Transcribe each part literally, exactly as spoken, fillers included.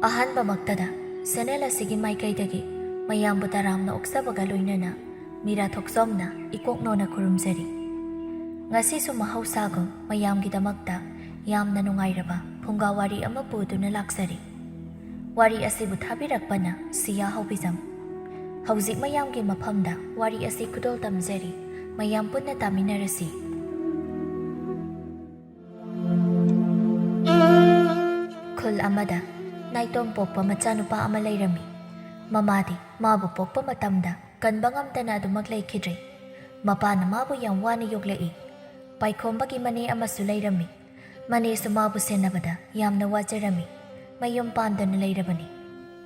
ꯑꯍꯥꯟꯕꯃꯛꯇꯗ channel ꯑꯁꯤꯒꯤ ꯃꯥꯏꯀꯩꯗꯒꯤ ꯃꯌꯥꯝꯕꯨ ꯇꯔꯥꯝꯅ ꯑꯣꯛꯆꯕꯒ ꯂꯣꯏꯅꯅ ꯃꯤꯔꯥ ꯊꯣꯛꯆꯣꯝꯅ ꯏꯀꯣꯛ ꯅꯣꯟꯅ ꯈꯨꯔꯨꯝꯖꯔꯤ꯫ ꯉꯁꯤꯁꯨ ꯃꯍꯧꯁꯥꯒꯨꯝ ꯃꯌꯥꯝꯒꯤꯗꯃꯛꯇ ꯌꯥꯝꯅ ꯅꯨꯡꯉꯥꯏꯔꯕ ꯐꯨꯡꯒꯥ ꯋꯥꯔꯤ ꯑꯃ ꯄꯨꯗꯨꯅ ꯂꯥꯛꯆꯔꯤ꯫ ꯋꯥꯔꯤ ꯑꯁꯤꯕꯨ ꯊꯥꯕꯤꯔꯛꯄꯅ ꯁꯤꯌꯥ ꯍꯧꯕꯤꯖꯝ꯫ ꯍꯧꯖꯤꯛ ꯃꯌꯥꯝꯒꯤ ꯃꯐꯝꯗ ꯋꯥꯔꯤ ꯑꯁꯤ ꯈꯨꯗꯣꯜ ꯇꯝꯖꯔꯤ꯫ ꯃꯌꯥꯝ ꯄꯨꯟꯅ ꯇꯥꯃꯤꯟꯅꯔꯁꯤ꯫ ꯈꯨꯜ ꯑꯃꯗ ꯅꯥꯏꯇꯣꯝ ꯄꯣꯛꯄ ꯃꯆꯥꯅꯨꯄꯥ ꯑꯃ ꯂꯩꯔꯝꯃꯤ꯫ ꯃꯃꯥꯗꯤ ꯃꯥꯕꯨ ꯄꯣꯛꯄ ꯃꯇꯝꯗ ꯀꯟꯕ ꯉꯝꯗꯅ ꯑꯗꯨꯃꯛ ꯂꯩꯈꯤꯗ꯭ꯔꯦ꯫ ꯃꯄꯥꯅ ꯃꯥꯕꯨ ꯌꯥꯝ ꯋꯥꯅ ꯌꯣꯛꯂꯛꯏ꯫ ꯄꯥꯏꯈꯣꯝꯕꯒꯤ ꯃꯅꯦ ꯑꯃꯁꯨ ꯂꯩꯔꯝꯃꯤ꯫ ꯃꯅꯦꯁꯨ ꯃꯥꯕꯨ ꯁꯦꯟꯅꯕꯗ ꯌꯥꯝꯅ ꯋꯥꯖꯔꯝꯃꯤ꯫ ꯃꯌꯨꯝ ꯄꯥꯟꯗꯅ ꯂꯩꯔꯕꯅꯤ꯫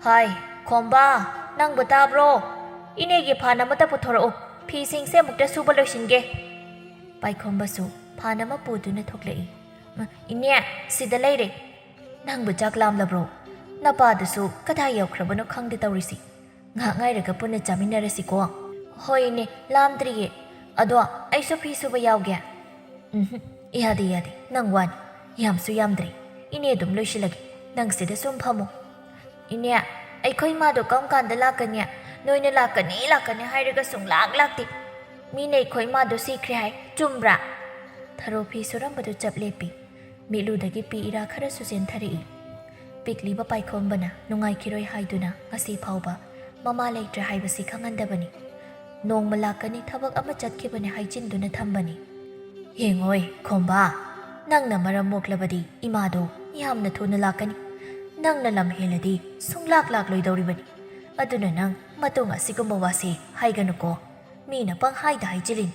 "ꯍꯥꯏ, ꯈꯣꯝꯕ, ꯅꯪꯕꯨ ꯇꯥꯕ꯭ꯔꯣ? ꯏꯅꯦꯒꯤ ꯐꯥꯟ ꯑꯃꯇ ꯄꯨꯊꯣꯔꯛꯎ꯫ ꯐꯤꯁꯤꯡꯁꯦ ꯑꯃꯨꯛꯇ ꯁꯨꯕ ꯂꯣꯏꯁꯤꯟꯒꯦ꯫" ꯄꯥꯏꯈꯣꯝꯕꯁꯨ ꯐꯥꯟ ꯑꯃ ꯄꯨꯗꯨꯅ ꯊꯣꯛꯂꯛꯏ꯫ "ꯏꯅꯦ, ꯁꯤꯗ ꯂꯩꯔꯦ꯫ ꯅꯪꯕꯨ ꯆꯥꯛ ꯂꯥꯝꯂꯕ꯭ꯔꯣ? ꯅꯄꯥꯗꯨꯁꯨ ꯀꯗꯥꯏ ꯌꯧꯈ꯭ꯔꯕꯅꯣ ꯈꯪꯗꯦ ꯇꯧꯔꯤꯁꯤ꯫ ꯉꯥꯏꯍꯥꯛ ꯉꯥꯏꯔꯒ ꯄꯨꯟꯅ ꯆꯥꯃꯤꯟꯅꯔꯁꯤꯀꯣ꯫" "ꯍꯣꯏ ꯏꯅꯦ, ꯂꯥꯝꯗ꯭ꯔꯤꯌꯦ꯫ ꯑꯗꯣ ꯑꯩꯁꯨ ꯐꯤ ꯁꯨꯕ ꯌꯥꯎꯒꯦ꯫" "ꯎꯝꯍꯨꯝ, ꯌꯥꯗꯦ ꯌꯥꯗꯦ, ꯅꯪ ꯋꯥꯅꯤ꯫ ꯌꯥꯝꯁꯨ ꯌꯥꯝꯗ꯭ꯔꯦ꯫ ꯏꯅꯦ ꯑꯗꯨꯝ ꯂꯣꯏꯁꯤꯜꯂꯒꯦ꯫ ꯅꯪ ꯁꯤꯗ ꯁꯨꯝ ꯐꯝꯃꯣ꯫" "ꯏꯅꯦ, ꯑꯩꯈꯣꯏ ꯏꯃꯥꯗꯣ ꯀꯔꯝ ꯀꯥꯟꯗ ꯂꯥꯛꯀꯅꯤ? ꯅꯣꯏꯅ ꯂꯥꯛꯀꯅꯤ ꯂꯥꯛꯀꯅꯤ ꯍꯥꯏꯔꯒ ꯁꯨꯡꯂꯥꯛ ꯂꯥꯛꯇꯦ꯫ ꯃꯤꯅ ꯑꯩꯈꯣꯏ ꯏꯃꯥꯗꯣ ꯁꯤꯈ꯭ꯔꯦ ꯍꯥꯏ, ꯆꯨꯝꯕ꯭ꯔꯥ?" ꯊꯔꯣ ꯐꯤ ꯁꯨꯔꯝꯕꯗꯨ ꯆꯞ ꯂꯦꯞꯄꯤ꯫ ꯃꯤꯠꯂꯨꯗꯒꯤ ꯄꯤ ꯏꯔꯥ ꯈꯔꯁꯨ ꯆꯦꯟꯊꯔꯛꯏ꯫ ꯄꯤꯛꯂꯤꯕ ꯄꯥꯏꯈꯣꯝꯕꯅ ꯅꯨꯡꯉꯥꯏꯈꯤꯔꯣꯏ ꯍꯥꯏꯗꯨꯅ ꯉꯁꯤ ꯐꯥꯎꯕ ꯃꯃꯥ ꯂꯩꯇ꯭ꯔꯦ ꯍꯥꯏꯕꯁꯤ ꯈꯪꯍꯟꯗꯕꯅꯤ꯫ ꯅꯣꯡꯃ ꯂꯥꯛꯀꯅꯤ, ꯊꯕꯛ ꯑꯃ ꯆꯠꯈꯤꯕꯅꯤ ꯍꯥꯏꯖꯤꯟꯗꯨꯅ ꯊꯝꯕꯅꯤ꯫ "ꯌꯦꯡꯉꯣꯏ ꯈꯣꯝꯕ, ꯅꯪꯅ ꯃꯔꯝ ꯃꯣꯛꯂꯕꯗꯤ ꯏꯃꯥꯗꯣ ꯌꯥꯝꯅ ꯊꯨꯅ ꯂꯥꯛꯀꯅꯤ꯫ ꯅꯪꯅ ꯂꯝ ꯍꯦꯜꯂꯗꯤ ꯁꯨꯡꯂꯥꯛ ꯂꯥꯛꯂꯣꯏꯗꯧꯔꯤꯕꯅꯤ꯫ ꯑꯗꯨꯅ ꯅꯪ ꯃꯇꯨꯡ ꯑꯁꯤꯒꯨꯝꯕ ꯋꯥꯁꯤ ꯍꯥꯏꯒꯅꯨꯀꯣ꯫ ꯃꯤꯅ ꯄꯪꯍꯥꯏꯗ ꯍꯥꯏꯖꯤꯜꯂꯤꯅꯤ꯫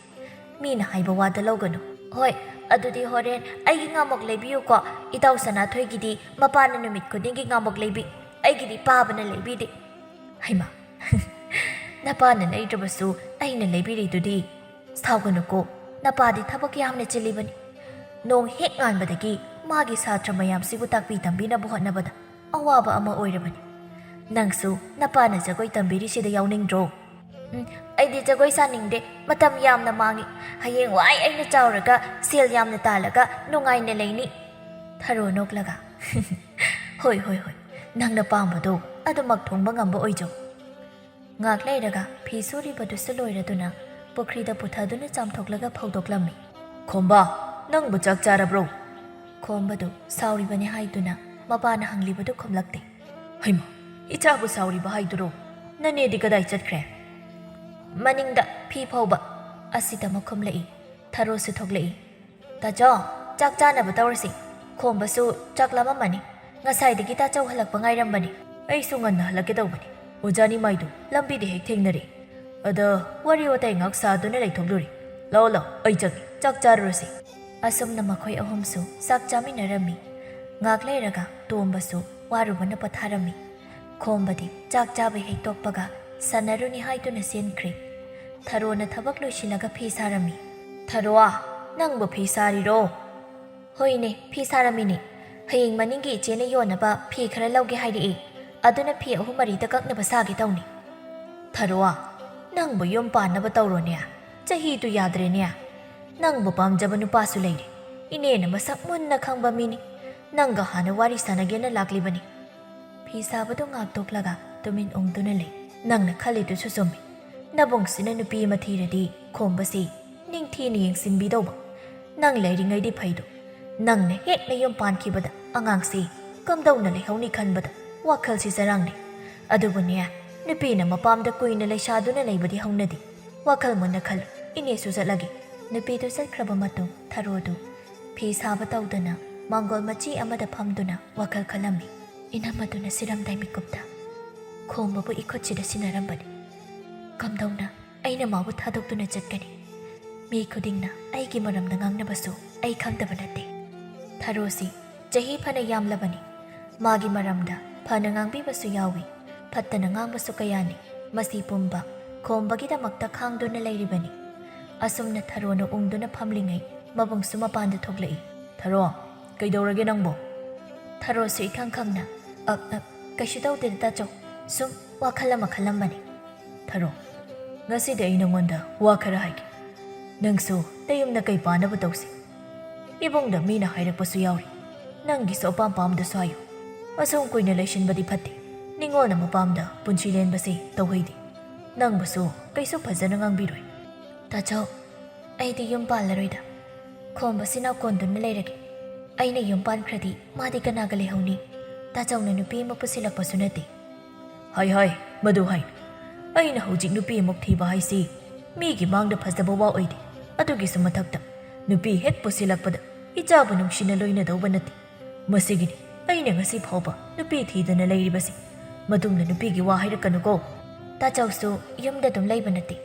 ꯃꯤꯅ ꯍꯥꯏꯕ ꯋꯥꯗ ꯂꯧꯒꯅꯨ꯫" "ꯍꯣꯏ, ꯑꯗꯨꯗꯤ ꯍꯣꯔꯦꯟ ꯑꯩꯒꯤ ꯉꯥꯃꯣꯛ ꯂꯩꯕꯤꯌꯨꯀꯣ꯫ ꯏꯇꯥꯎ ꯁꯅꯥꯊꯣꯏꯒꯤꯗꯤ ꯃꯄꯥꯅ ꯅꯨꯃꯤꯠ ꯈꯨꯗꯤꯡꯒꯤ ꯉꯥꯃꯣꯛ ꯂꯩꯕꯤ꯫ ꯑꯩꯒꯤꯗꯤ ꯄꯥꯕꯅ ꯂꯩꯕꯤꯗꯦ꯫" "ꯍꯩꯃꯥ, ꯅꯄꯥꯅ ꯂꯩꯗ꯭ꯔꯕꯁꯨ ꯑꯩꯅ ꯂꯩꯕꯤꯔꯤꯗꯨꯗꯤ꯫" "ꯁꯥꯎꯒꯅꯨꯀꯣ, ꯅꯄꯥꯗꯤ ꯊꯕꯛ ꯌꯥꯝꯅ ꯆꯤꯜꯂꯤꯕꯅꯤ꯫ ꯅꯣꯡ ꯍꯦꯛ ꯉꯥꯟꯕꯗꯒꯤ ꯃꯥꯒꯤ ꯁꯥꯇ꯭ꯔ ꯃꯌꯥꯝꯁꯤꯕꯨ ꯇꯥꯛꯄꯤ ꯇꯝꯕꯤꯅꯕ ꯍꯣꯠꯅꯕꯗ ꯑꯋꯥꯕ ꯑꯃ ꯑꯣꯏꯔꯕꯅꯤ꯫ ꯅꯪꯁꯨ ꯅꯄꯥꯅ ꯖꯒꯣꯏ ꯇꯝꯕꯤꯔꯤꯁꯤꯗ ꯌꯥꯎꯅꯤꯡꯗ꯭ꯔꯣ?" "ꯎꯝ, ꯑꯩꯗꯤ ꯖꯒꯣꯏ ꯁꯥꯅꯤꯡꯗꯦ꯫ ꯃꯇꯝ ꯌꯥꯝꯅ ꯃꯥꯡꯉꯤ꯫ ꯍꯌꯦꯡ ꯋꯥꯏ ꯑꯩꯅ ꯆꯥꯎꯔꯒ ꯁꯦꯜ ꯌꯥꯝꯅ ꯇꯥꯜꯂꯒ ꯅꯨꯡꯉꯥꯏꯅ ꯂꯩꯅꯤ꯫" ꯊꯔꯣ ꯅꯣꯛꯂꯒ, "ꯍꯣꯏ, ꯍꯣꯏ, ꯍꯣꯏ꯫ "ꯅꯪꯅ ꯄꯥꯝꯕꯗꯣ ꯑꯗꯨꯃꯛ ꯊꯨꯡꯕ ꯉꯝꯕ ꯑꯣꯏꯖꯧ꯫" ꯉꯥꯛ ꯂꯩꯔꯒ ꯐꯤ ꯁꯨꯔꯤꯕꯗꯨꯁꯨ ꯂꯣꯏꯔꯗꯨꯅ ꯄꯨꯈ꯭ꯔꯤꯗ ꯄꯨꯊꯗꯨꯅ ꯆꯥꯝꯊꯣꯛꯂꯒ ꯐꯧꯗꯣꯛꯂꯝꯃꯤ꯫ "ꯈꯣꯝꯕ, ꯅꯪꯕꯨ ꯆꯥꯛ ꯆꯥꯔꯕ꯭ꯔꯣ?" ꯈꯣꯝꯕꯗꯨ ꯁꯥꯎꯔꯤꯕꯅꯤ ꯍꯥꯏꯗꯨꯅ ꯃꯄꯥꯅ ꯍꯪꯂꯤꯕꯗꯨ ꯈꯨꯝꯂꯛꯇꯦ꯫ "ꯍꯩꯃꯥ, ꯏꯆꯥꯕꯨ ꯁꯥꯎꯔꯤꯕ ꯍꯥꯏꯗꯨꯔꯣ? ꯅꯅꯦꯗꯤ ꯀꯗꯥꯏ ꯆꯠꯈ꯭ꯔꯦ?" "ꯃꯅꯤꯡꯗ ꯐꯤ ꯐꯧꯕ꯫" ꯑꯁꯤꯗ ꯑꯃꯨꯛ ꯈꯨꯝꯂꯛꯏ꯫ ꯊꯔꯣꯁꯨ ꯊꯣꯛꯂꯛꯏ꯫ "ꯇꯥꯆꯧ, ꯆꯥꯛ ꯆꯥꯅꯕ ꯇꯧꯔꯁꯤ꯫ ꯈꯣꯝꯕꯁꯨ ꯆꯥꯛ ꯂꯥꯝꯃꯝꯃꯅꯤ꯫ ꯉꯁꯥꯏꯗꯒꯤ ꯇꯥꯆꯧ ꯍꯜꯂꯛꯄ ꯉꯥꯏꯔꯝꯕꯅꯤ꯫" "ꯑꯩꯁꯨ ꯉꯟꯅ ꯍꯜꯂꯛꯀꯦ ꯇꯧꯕꯅꯤ꯫ ꯑꯣꯖꯥ ꯅꯤꯃꯥꯏꯗꯨ ꯂꯝꯕꯤꯗ ꯍꯦꯛ ꯊꯦꯡꯅꯔꯦ꯫ ꯑꯗ ꯋꯥꯔꯤ ꯋꯥꯇꯥꯏ ꯉꯥꯏꯍꯥꯛ ꯁꯥꯗꯨꯅ ꯂꯩꯊꯣꯛꯂꯨꯔꯦ꯫ ꯂꯥꯛꯑꯣ, ꯂꯥꯛꯑꯣ, ꯑꯩ ꯆꯪꯉꯦ꯫ ꯆꯥꯛ ꯆꯥꯔꯨꯔꯁꯤ꯫" ꯑꯁꯨꯝꯅ ꯃꯈꯣꯏ ꯑꯍꯨꯝꯁꯨ ꯆꯥꯛ ꯆꯥꯃꯤꯟꯅꯔꯝꯃꯤ꯫ ꯉꯥꯛ ꯂꯩꯔꯒ ꯇꯣꯝꯕꯁꯨ ꯋꯥꯔꯨꯕꯅ ꯄꯣꯊꯥꯔꯝꯃꯤ꯫ ꯈꯣꯝꯕꯗꯤ ꯆꯥꯛ ꯆꯥꯕ ꯍꯦꯛ ꯇꯣꯛꯄꯒ ꯁꯥꯟꯅꯔꯨꯅꯤ ꯍꯥꯏꯗꯨꯅ ꯆꯦꯟꯈ꯭ꯔꯦ꯫ ꯊꯔꯣꯅ ꯊꯕꯛ ꯂꯣꯏꯁꯤꯜꯂꯒ ꯐꯤ ꯁꯥꯔꯝꯃꯤ꯫ "ꯊꯔꯣ, ꯅꯪꯕꯨ ꯐꯤ ꯁꯥꯔꯤꯔꯣ?" "ꯍꯣꯏꯅꯦ, ꯐꯤ ꯁꯥꯔꯝꯃꯤꯅꯦ꯫ ꯍꯌꯦꯡ ꯃꯅꯤꯡꯒꯤ ꯏꯆꯦꯅ ꯌꯣꯟꯅꯕ ꯐꯤ ꯈꯔ ꯂꯧꯒꯦ ꯍꯥꯏꯔꯛꯑꯦ꯫ ꯑꯗꯨꯅ ꯐꯤ ꯑꯍꯨꯝ ꯃꯔꯤꯗ ꯀꯛꯅꯕ ꯁꯥꯒꯦ ꯇꯧꯅꯤ꯫" "ꯊꯔꯣ, ꯅꯪꯕꯨ ꯌꯨꯝ ꯄꯥꯟꯅꯕ ꯇꯧꯔꯣꯅꯦ꯫ ꯆꯍꯤꯗꯨ ꯌꯥꯗ꯭ꯔꯦꯅꯦ꯫ ꯅꯪꯕꯨ ꯄꯥꯝꯖꯕ ꯅꯨꯄꯥꯁꯨ ꯂꯩꯔꯦ꯫ ꯏꯅꯦꯅ ꯃꯁꯛ ꯃꯨꯟꯅ ꯈꯪꯕ ꯃꯤꯅꯤ꯫ ꯅꯪꯒ ꯍꯥꯟꯅ ꯋꯥꯔꯤ ꯁꯥꯟꯅꯒꯦꯅ ꯂꯥꯛꯂꯤꯕꯅꯤ꯫" ꯐꯤ ꯁꯥꯕꯗꯨ ꯉꯥꯛꯇꯣꯛꯂꯒ ꯇꯨꯃꯤꯟ ꯎꯪꯗꯨꯅ ꯂꯩ꯫ "ꯅꯪꯅ ꯈꯜꯂꯤꯗꯨꯁꯨ ꯆꯨꯝꯃꯤ꯫ ꯅꯕꯨꯡꯁꯤꯅ ꯅꯨꯄꯤ ꯑꯃ ꯊꯤꯔꯗꯤ ꯈꯣꯝꯕꯁꯤ ꯅꯤꯡꯊꯤꯅ ꯌꯦꯡꯁꯤꯟꯕꯤꯗꯧꯕ꯫ ꯅꯪ ꯂꯩꯔꯤꯉꯩꯗꯤ ꯐꯩꯗꯣ, ꯅꯪꯅ ꯍꯦꯛ ꯅꯌꯨꯝ ꯄꯥꯟꯈꯤꯕꯗ ꯑꯉꯥꯡꯁꯤ ꯀꯝꯗꯧꯅ ꯂꯩꯍꯧꯅꯤ ꯈꯟꯕꯗ ꯋꯥꯈꯜꯁꯤ ꯆꯔꯥꯡꯅꯩ꯫ ꯑꯗꯨꯕꯨꯅꯦ, ꯅꯨꯄꯤꯅ ꯃꯄꯥꯝꯗ ꯀꯨꯏꯅ ꯂꯩꯁꯥꯗꯨꯅ ꯂꯩꯕꯗꯤ ꯍꯧꯅꯗꯦ꯫ ꯋꯥꯈꯜ ꯃꯨꯟꯅ ꯈꯜꯂꯨ꯫ ꯏꯅꯦꯁꯨ ꯆꯠꯂꯒꯦ꯫" ꯅꯨꯄꯤꯗꯨ ꯆꯠꯈ꯭ꯔꯕ ꯃꯇꯨꯡ ꯊꯔꯣꯗꯨ ꯐꯤ ꯁꯥꯕ ꯇꯧꯗꯅ ꯃꯥꯡꯒꯣꯜ ꯃꯆꯤ ꯑꯃꯗ ꯐꯝꯗꯨꯅ ꯋꯥꯈꯜ ꯈꯜꯂꯝꯃꯤ꯫ ꯏꯅꯝꯃꯗꯨꯅ ꯁꯤꯔꯝꯗꯥꯏ ꯃꯤꯀꯨꯞꯇ ꯈꯣꯝꯕꯕꯨ ꯏꯈꯨꯠꯁꯤꯗ ꯁꯤꯟꯅꯔꯝꯕꯅꯤ꯫ ꯀꯝꯗꯧꯅ ꯑꯩꯅ ꯃꯥꯕꯨ ꯊꯥꯗꯣꯛꯇꯨꯅ ꯆꯠꯀꯅꯤ? ꯃꯤ ꯈꯨꯗꯤꯡꯅ ꯑꯩꯒꯤ ꯃꯔꯝꯗ ꯉꯥꯡꯅꯕꯁꯨ ꯑꯩ ꯈꯪꯗꯕ ꯅꯠꯇꯦ꯫ ꯊꯔꯣꯁꯤ ꯆꯍꯤ ꯐꯅ ꯌꯥꯝꯂꯕꯅꯤ꯫ ꯃꯥꯒꯤ ꯃꯔꯝꯗ ꯐꯅ ꯉꯥꯡꯕꯤꯕꯁꯨ ꯌꯥꯎꯏ, ꯐꯠꯇꯅ ꯉꯥꯡꯕꯁꯨ ꯀꯌꯥꯅꯤ꯫ ꯃꯁꯤ ꯄꯨꯝꯕ ꯈꯣꯝꯕꯒꯤꯗꯃꯛꯇ ꯈꯥꯡꯗꯨꯅ ꯂꯩꯔꯤꯕꯅꯤ꯫ ꯑꯁꯨꯝꯅ ꯊꯔꯣꯅ ꯎꯪꯗꯨꯅ ꯐꯝꯂꯤꯉꯩ ꯃꯕꯨꯡꯁꯨ ꯃꯄꯥꯟꯗ ꯊꯣꯛꯂꯛꯏ꯫ "ꯊꯔꯣ, ꯀꯩꯗꯧꯔꯒꯦ ꯅꯪꯕꯣ?" ꯊꯔꯣꯁꯨ ꯏꯈꯪ ꯈꯪꯅ, "ꯑ, ꯑ, ꯀꯩꯁꯨ ꯇꯧꯗꯦꯗ ꯇꯥꯆꯧ, ꯁꯨꯝ ꯋꯥꯈꯜ ꯑꯃ ꯈꯜꯂꯝꯕꯅꯤ꯫" "ꯊꯔꯣ, ꯉꯁꯤꯗꯤ ꯑꯩ ꯅꯉꯣꯟꯗ ꯋꯥ ꯈꯔ ꯍꯥꯏꯒꯦ꯫ ꯅꯪꯁꯨ ꯅꯌꯨꯝ ꯅꯀꯩ ꯄꯥꯟꯅꯕ ꯇꯧꯁꯤ꯫ ꯏꯕꯨꯡꯗ ꯃꯤꯅ ꯍꯥꯏꯔꯛꯄꯁꯨ ꯌꯥꯎꯔꯤ꯫ ꯅꯪꯒꯤꯁꯨ ꯑꯄꯥꯝ ꯄꯥꯝꯗꯁꯨ ꯍꯥꯏꯌꯨ꯫ ꯑꯁꯨꯝ ꯀꯨꯏꯅ ꯂꯩꯁꯤꯟꯕꯗꯤ ꯐꯠꯇꯦ꯫ ꯅꯤꯡꯉꯣꯜꯅ ꯃꯄꯥꯝꯗ ꯄꯨꯟꯁꯤ ꯂꯦꯟꯕꯁꯤ ꯇꯧꯍꯩꯗꯦ꯫ ꯅꯪꯕꯨꯁꯨ ꯀꯩꯁꯨ ꯐꯖꯅ ꯉꯥꯡꯕꯤꯔꯣꯏ꯫ ꯇꯥꯆꯧ, ꯑꯩꯗꯤ ꯌꯨꯝ ꯄꯥꯜꯂꯔꯣꯏꯗ꯫ ꯈꯣꯝꯕꯁꯤꯅ ꯀꯣꯟꯗꯨꯅ ꯂꯩꯔꯒꯦ꯫ ꯑꯩꯅ ꯌꯨꯝ ꯄꯥꯟꯈ꯭ꯔꯗꯤ ꯃꯥꯗꯤ ꯀꯅꯥꯒ ꯂꯩꯍꯧꯅꯤ? ꯇꯥꯆꯧꯅ ꯅꯨꯄꯤ ꯑꯃ ꯄꯨꯁꯤꯜꯂꯛꯄꯁꯨ ꯅꯠꯇꯦ꯫ ꯍꯥꯏ ꯍꯥꯏ, ꯃꯗꯨ ꯍꯥꯏ꯫ ꯑꯩꯅ ꯍꯧꯖꯤꯛ ꯅꯨꯄꯤ ꯑꯃꯨꯛ ꯊꯤꯕ ꯍꯥꯏꯁꯤ ꯃꯤꯒꯤ ꯃꯥꯡꯗ ꯐꯖꯕ ꯋꯥ ꯑꯣꯏꯗꯦ꯫ ꯑꯗꯨꯒꯤꯁꯨ ꯃꯊꯛꯇ ꯅꯨꯄꯤ ꯍꯦꯛ ꯄꯨꯁꯤꯜꯂꯛꯄꯗ ꯏꯆꯥꯕꯨ ꯅꯨꯡꯁꯤꯅ ꯂꯣꯏꯅꯗꯧꯕ ꯅꯠꯇꯦ꯫ ꯃꯁꯤꯒꯤꯅꯤ ꯑꯩꯅ ꯉꯁꯤ ꯐꯥꯎꯕ ꯅꯨꯄꯤ ꯊꯤꯗꯅ ꯂꯩꯔꯤꯕꯁꯤ꯫ ꯃꯇꯨꯡꯗ ꯅꯨꯄꯤꯒꯤ ꯋꯥ ꯍꯥꯏꯔꯛꯀꯅꯨꯀꯣ꯫ ꯇꯥꯆꯧꯁꯨ ꯌꯨꯝꯗ ꯑꯗꯨꯝ ꯂꯩꯕ ꯅꯠꯇꯦ꯫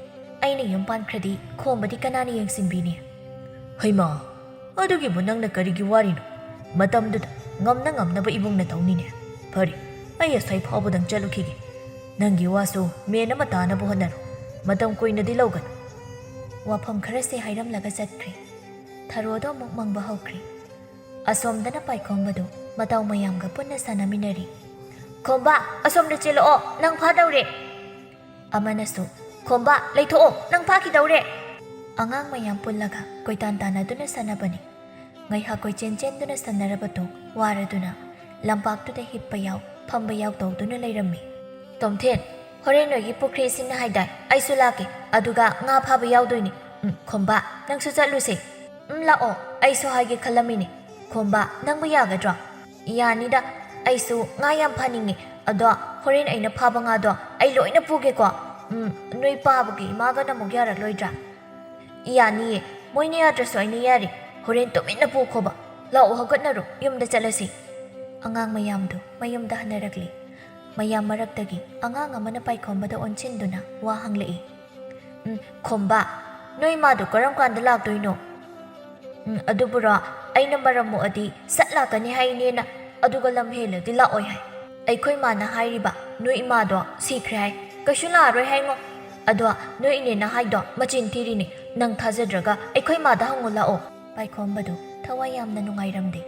ꯑꯩꯅ ꯌꯨꯝ ꯄꯥꯟꯈ꯭ꯔꯗꯤ ꯈꯣꯝꯕꯗꯤ ꯀꯅꯥꯅ ꯌꯦꯡꯁꯤꯟꯕꯤꯅꯤ? ꯍꯩꯃꯥ, ꯑꯗꯨꯒꯤꯕꯨ ꯅꯪꯅ ꯀꯔꯤꯒꯤ ꯋꯥꯔꯤꯅꯣ? ꯃꯇꯝꯗꯨꯗ ꯉꯝꯅ ꯉꯝꯅꯕ ꯏꯕꯨꯡꯅ ꯇꯧꯅꯤꯅꯦ꯫ ꯐꯔꯦ, ꯑꯩ ꯑꯁ꯭ꯋꯥꯏ ꯐꯥꯎꯕꯗꯪ ꯆꯠꯂꯨꯈꯤꯒꯦ꯫ ꯅꯪꯒꯤ ꯋꯥꯁꯨ ꯃꯦꯟ ꯑꯃ ꯇꯥꯅꯕ ꯍꯣꯠꯅꯔꯣ꯫ ꯃꯇꯝ ꯀꯨꯏꯅꯗꯤ ꯂꯧꯒꯅꯨ꯫ ꯋꯥꯐꯝ ꯈꯔꯁꯤ ꯍꯥꯏꯔꯝꯂꯒ ꯆꯠꯈ꯭ꯔꯦ꯫ ꯊꯔꯣꯗꯣ ꯑꯃꯨꯛ ꯃꯪꯕ ꯍꯧꯈ꯭ꯔꯦ꯫ ꯑꯁꯣꯝꯗꯅ ꯄꯥꯏꯈꯣꯝꯕꯗꯨ ꯃꯇꯥꯎ ꯃꯌꯥꯝꯒ ꯄꯨꯟꯅ ꯁꯥꯟꯅꯃꯤꯟꯅꯔꯤ꯫ "ꯈꯣꯝꯕ, ꯑꯁꯣꯝꯗ ꯆꯦꯜꯂꯛꯑꯣ, ꯅꯪ ꯐꯥꯗꯧꯔꯦ!" ꯑꯃꯅꯁꯨ, "ꯈꯣꯝꯕ, ꯂꯩꯊꯣꯛꯑꯣ, ꯅꯪ ꯐꯥꯈꯤꯗꯧꯔꯦ!" ꯑꯉꯥꯡ ꯃꯌꯥꯝ ꯄꯨꯜꯂꯒ ꯀꯣꯏꯇꯥꯟ ꯇꯥꯟꯅꯗꯨꯅ ꯁꯥꯟꯅꯕꯅꯤ꯫ ꯉꯥꯏꯍꯥꯛ ꯀꯣꯏꯆꯦꯟ ꯆꯦꯟꯗꯨꯅ ꯁꯥꯟꯅꯔꯕꯗꯨ ꯋꯥꯔꯗꯨꯅ ꯂꯝꯄꯥꯛꯇꯨꯗ ꯍꯤꯞꯄ ꯌꯥꯎ, ꯐꯝꯕ ꯌꯥꯎ ꯇꯧꯗꯨꯅ ꯂꯩꯔꯝꯃꯤ꯫ "ꯇꯣꯝꯊꯤꯟ, ꯍꯣꯔꯦꯟ ꯅꯣꯏꯒꯤ ꯄꯨꯈ꯭ꯔꯤ ꯏꯁꯤꯡꯅ ꯍꯥꯏꯗꯥꯏ? ꯑꯩꯁꯨ ꯂꯥꯛꯀꯦ, ꯑꯗꯨꯒ ꯉꯥ ꯐꯥꯕ ꯌꯥꯎꯗꯣꯏꯅꯤ꯫ ꯎꯝ, ꯈꯣꯝꯕ, ꯅꯪꯁꯨ ꯆꯠꯂꯨꯁꯦ꯫ ꯎꯝ, ꯂꯥꯛꯑꯣ, ꯑꯩꯁꯨ ꯍꯥꯏꯒꯦ ꯈꯜꯂꯝꯃꯤꯅꯦ꯫ ꯈꯣꯝꯕ, ꯅꯪꯕꯨ ꯌꯥꯒꯗ꯭ꯔꯣ?" "ꯌꯥꯅꯤꯗ, ꯑꯩꯁꯨ ꯉꯥ ꯌꯥꯝ ꯐꯥꯅꯤꯡꯉꯤ꯫ ꯑꯗꯣ ꯍꯣꯔꯦꯟ ꯑꯩꯅ ꯐꯥꯕ ꯉꯥꯗꯣ ꯑꯩ ꯂꯣꯏꯅ ꯄꯨꯒꯦꯀꯣ꯫ ꯎꯝ, ꯅꯣꯏ ꯄꯥꯕꯒ ꯏꯃꯥꯒꯅ ꯑꯃꯨꯛ ꯌꯥꯔꯛꯂꯣꯏꯗ꯭ꯔꯥ?" "ꯌꯥꯅꯤꯌꯦ, ꯃꯣꯏꯅ ꯌꯥꯗ꯭ꯔꯁꯨ ꯑꯩꯅ ꯌꯥꯔꯦ꯫ ꯍꯣꯔꯦꯟ ꯇꯨꯃꯤꯟꯅ ꯄꯨꯈꯣꯕ꯫ ꯂꯥꯛꯑꯣ, ꯍꯧꯒꯠꯅꯔꯣ, ꯌꯨꯝꯗ ꯆꯠꯂꯁꯤ꯫" ꯑꯉꯥꯡ ꯃꯌꯥꯝꯗꯨ ꯃꯌꯨꯝꯗ ꯍꯟꯅꯔꯛꯂꯤ꯫ ꯃꯌꯥꯝ ꯃꯔꯛꯇꯒꯤ ꯑꯉꯥꯡ ꯑꯃꯅ ꯄꯥꯏꯈꯣꯝꯕꯗ ꯑꯣꯟꯁꯤꯟꯗꯨꯅ ꯋꯥ ꯍꯪꯂꯛꯏ꯫ "ꯎꯝ, ꯈꯣꯝꯕ, ꯅꯣꯏ ꯃꯥꯗꯣ ꯀꯔꯝ ꯀꯥꯟꯗ ꯂꯥꯛꯇꯣꯏꯅꯣ?" "ꯎꯝ, ꯑꯗꯨꯕꯨꯔꯣ, ꯑꯩꯅ ꯃꯔꯝ ꯃꯣꯛꯑꯗꯤ ꯁꯠ ꯂꯥꯛꯀꯅꯤ ꯍꯥꯏꯅꯦꯅ, ꯑꯗꯨꯒ ꯂꯝ ꯍꯦꯜꯂꯗꯤ ꯂꯥꯛꯑꯣꯏ ꯍꯥꯏ꯫ ꯑꯩꯈꯣꯏ ꯃꯥꯅ ꯍꯥꯏꯔꯤꯕ, ꯅꯣꯏ ꯏꯃꯥꯗꯣ ꯁꯤꯈ꯭ꯔꯦ ꯍꯥꯏ, ꯀꯩꯁꯨ ꯂꯥꯛꯑꯔꯣꯏ ꯍꯥꯏꯉꯣ꯫ ꯑꯗꯣ ꯅꯣꯏ ꯏꯅꯦꯅ ꯍꯥꯏꯗꯣ ꯃꯆꯤꯟ ꯊꯤꯔꯤꯅꯦ, ꯅꯪ ꯊꯥꯖꯗ꯭ꯔꯒ ꯑꯩꯈꯣꯏ ꯃꯥꯗ ꯍꯪꯉꯨ ꯂꯥꯛꯑꯣ꯫" ꯄꯥꯏꯈꯣꯝꯕꯗꯨ ꯊꯋꯥꯏ ꯌꯥꯝꯅ ꯅꯨꯡꯉꯥꯏꯔꯝꯗꯦ꯫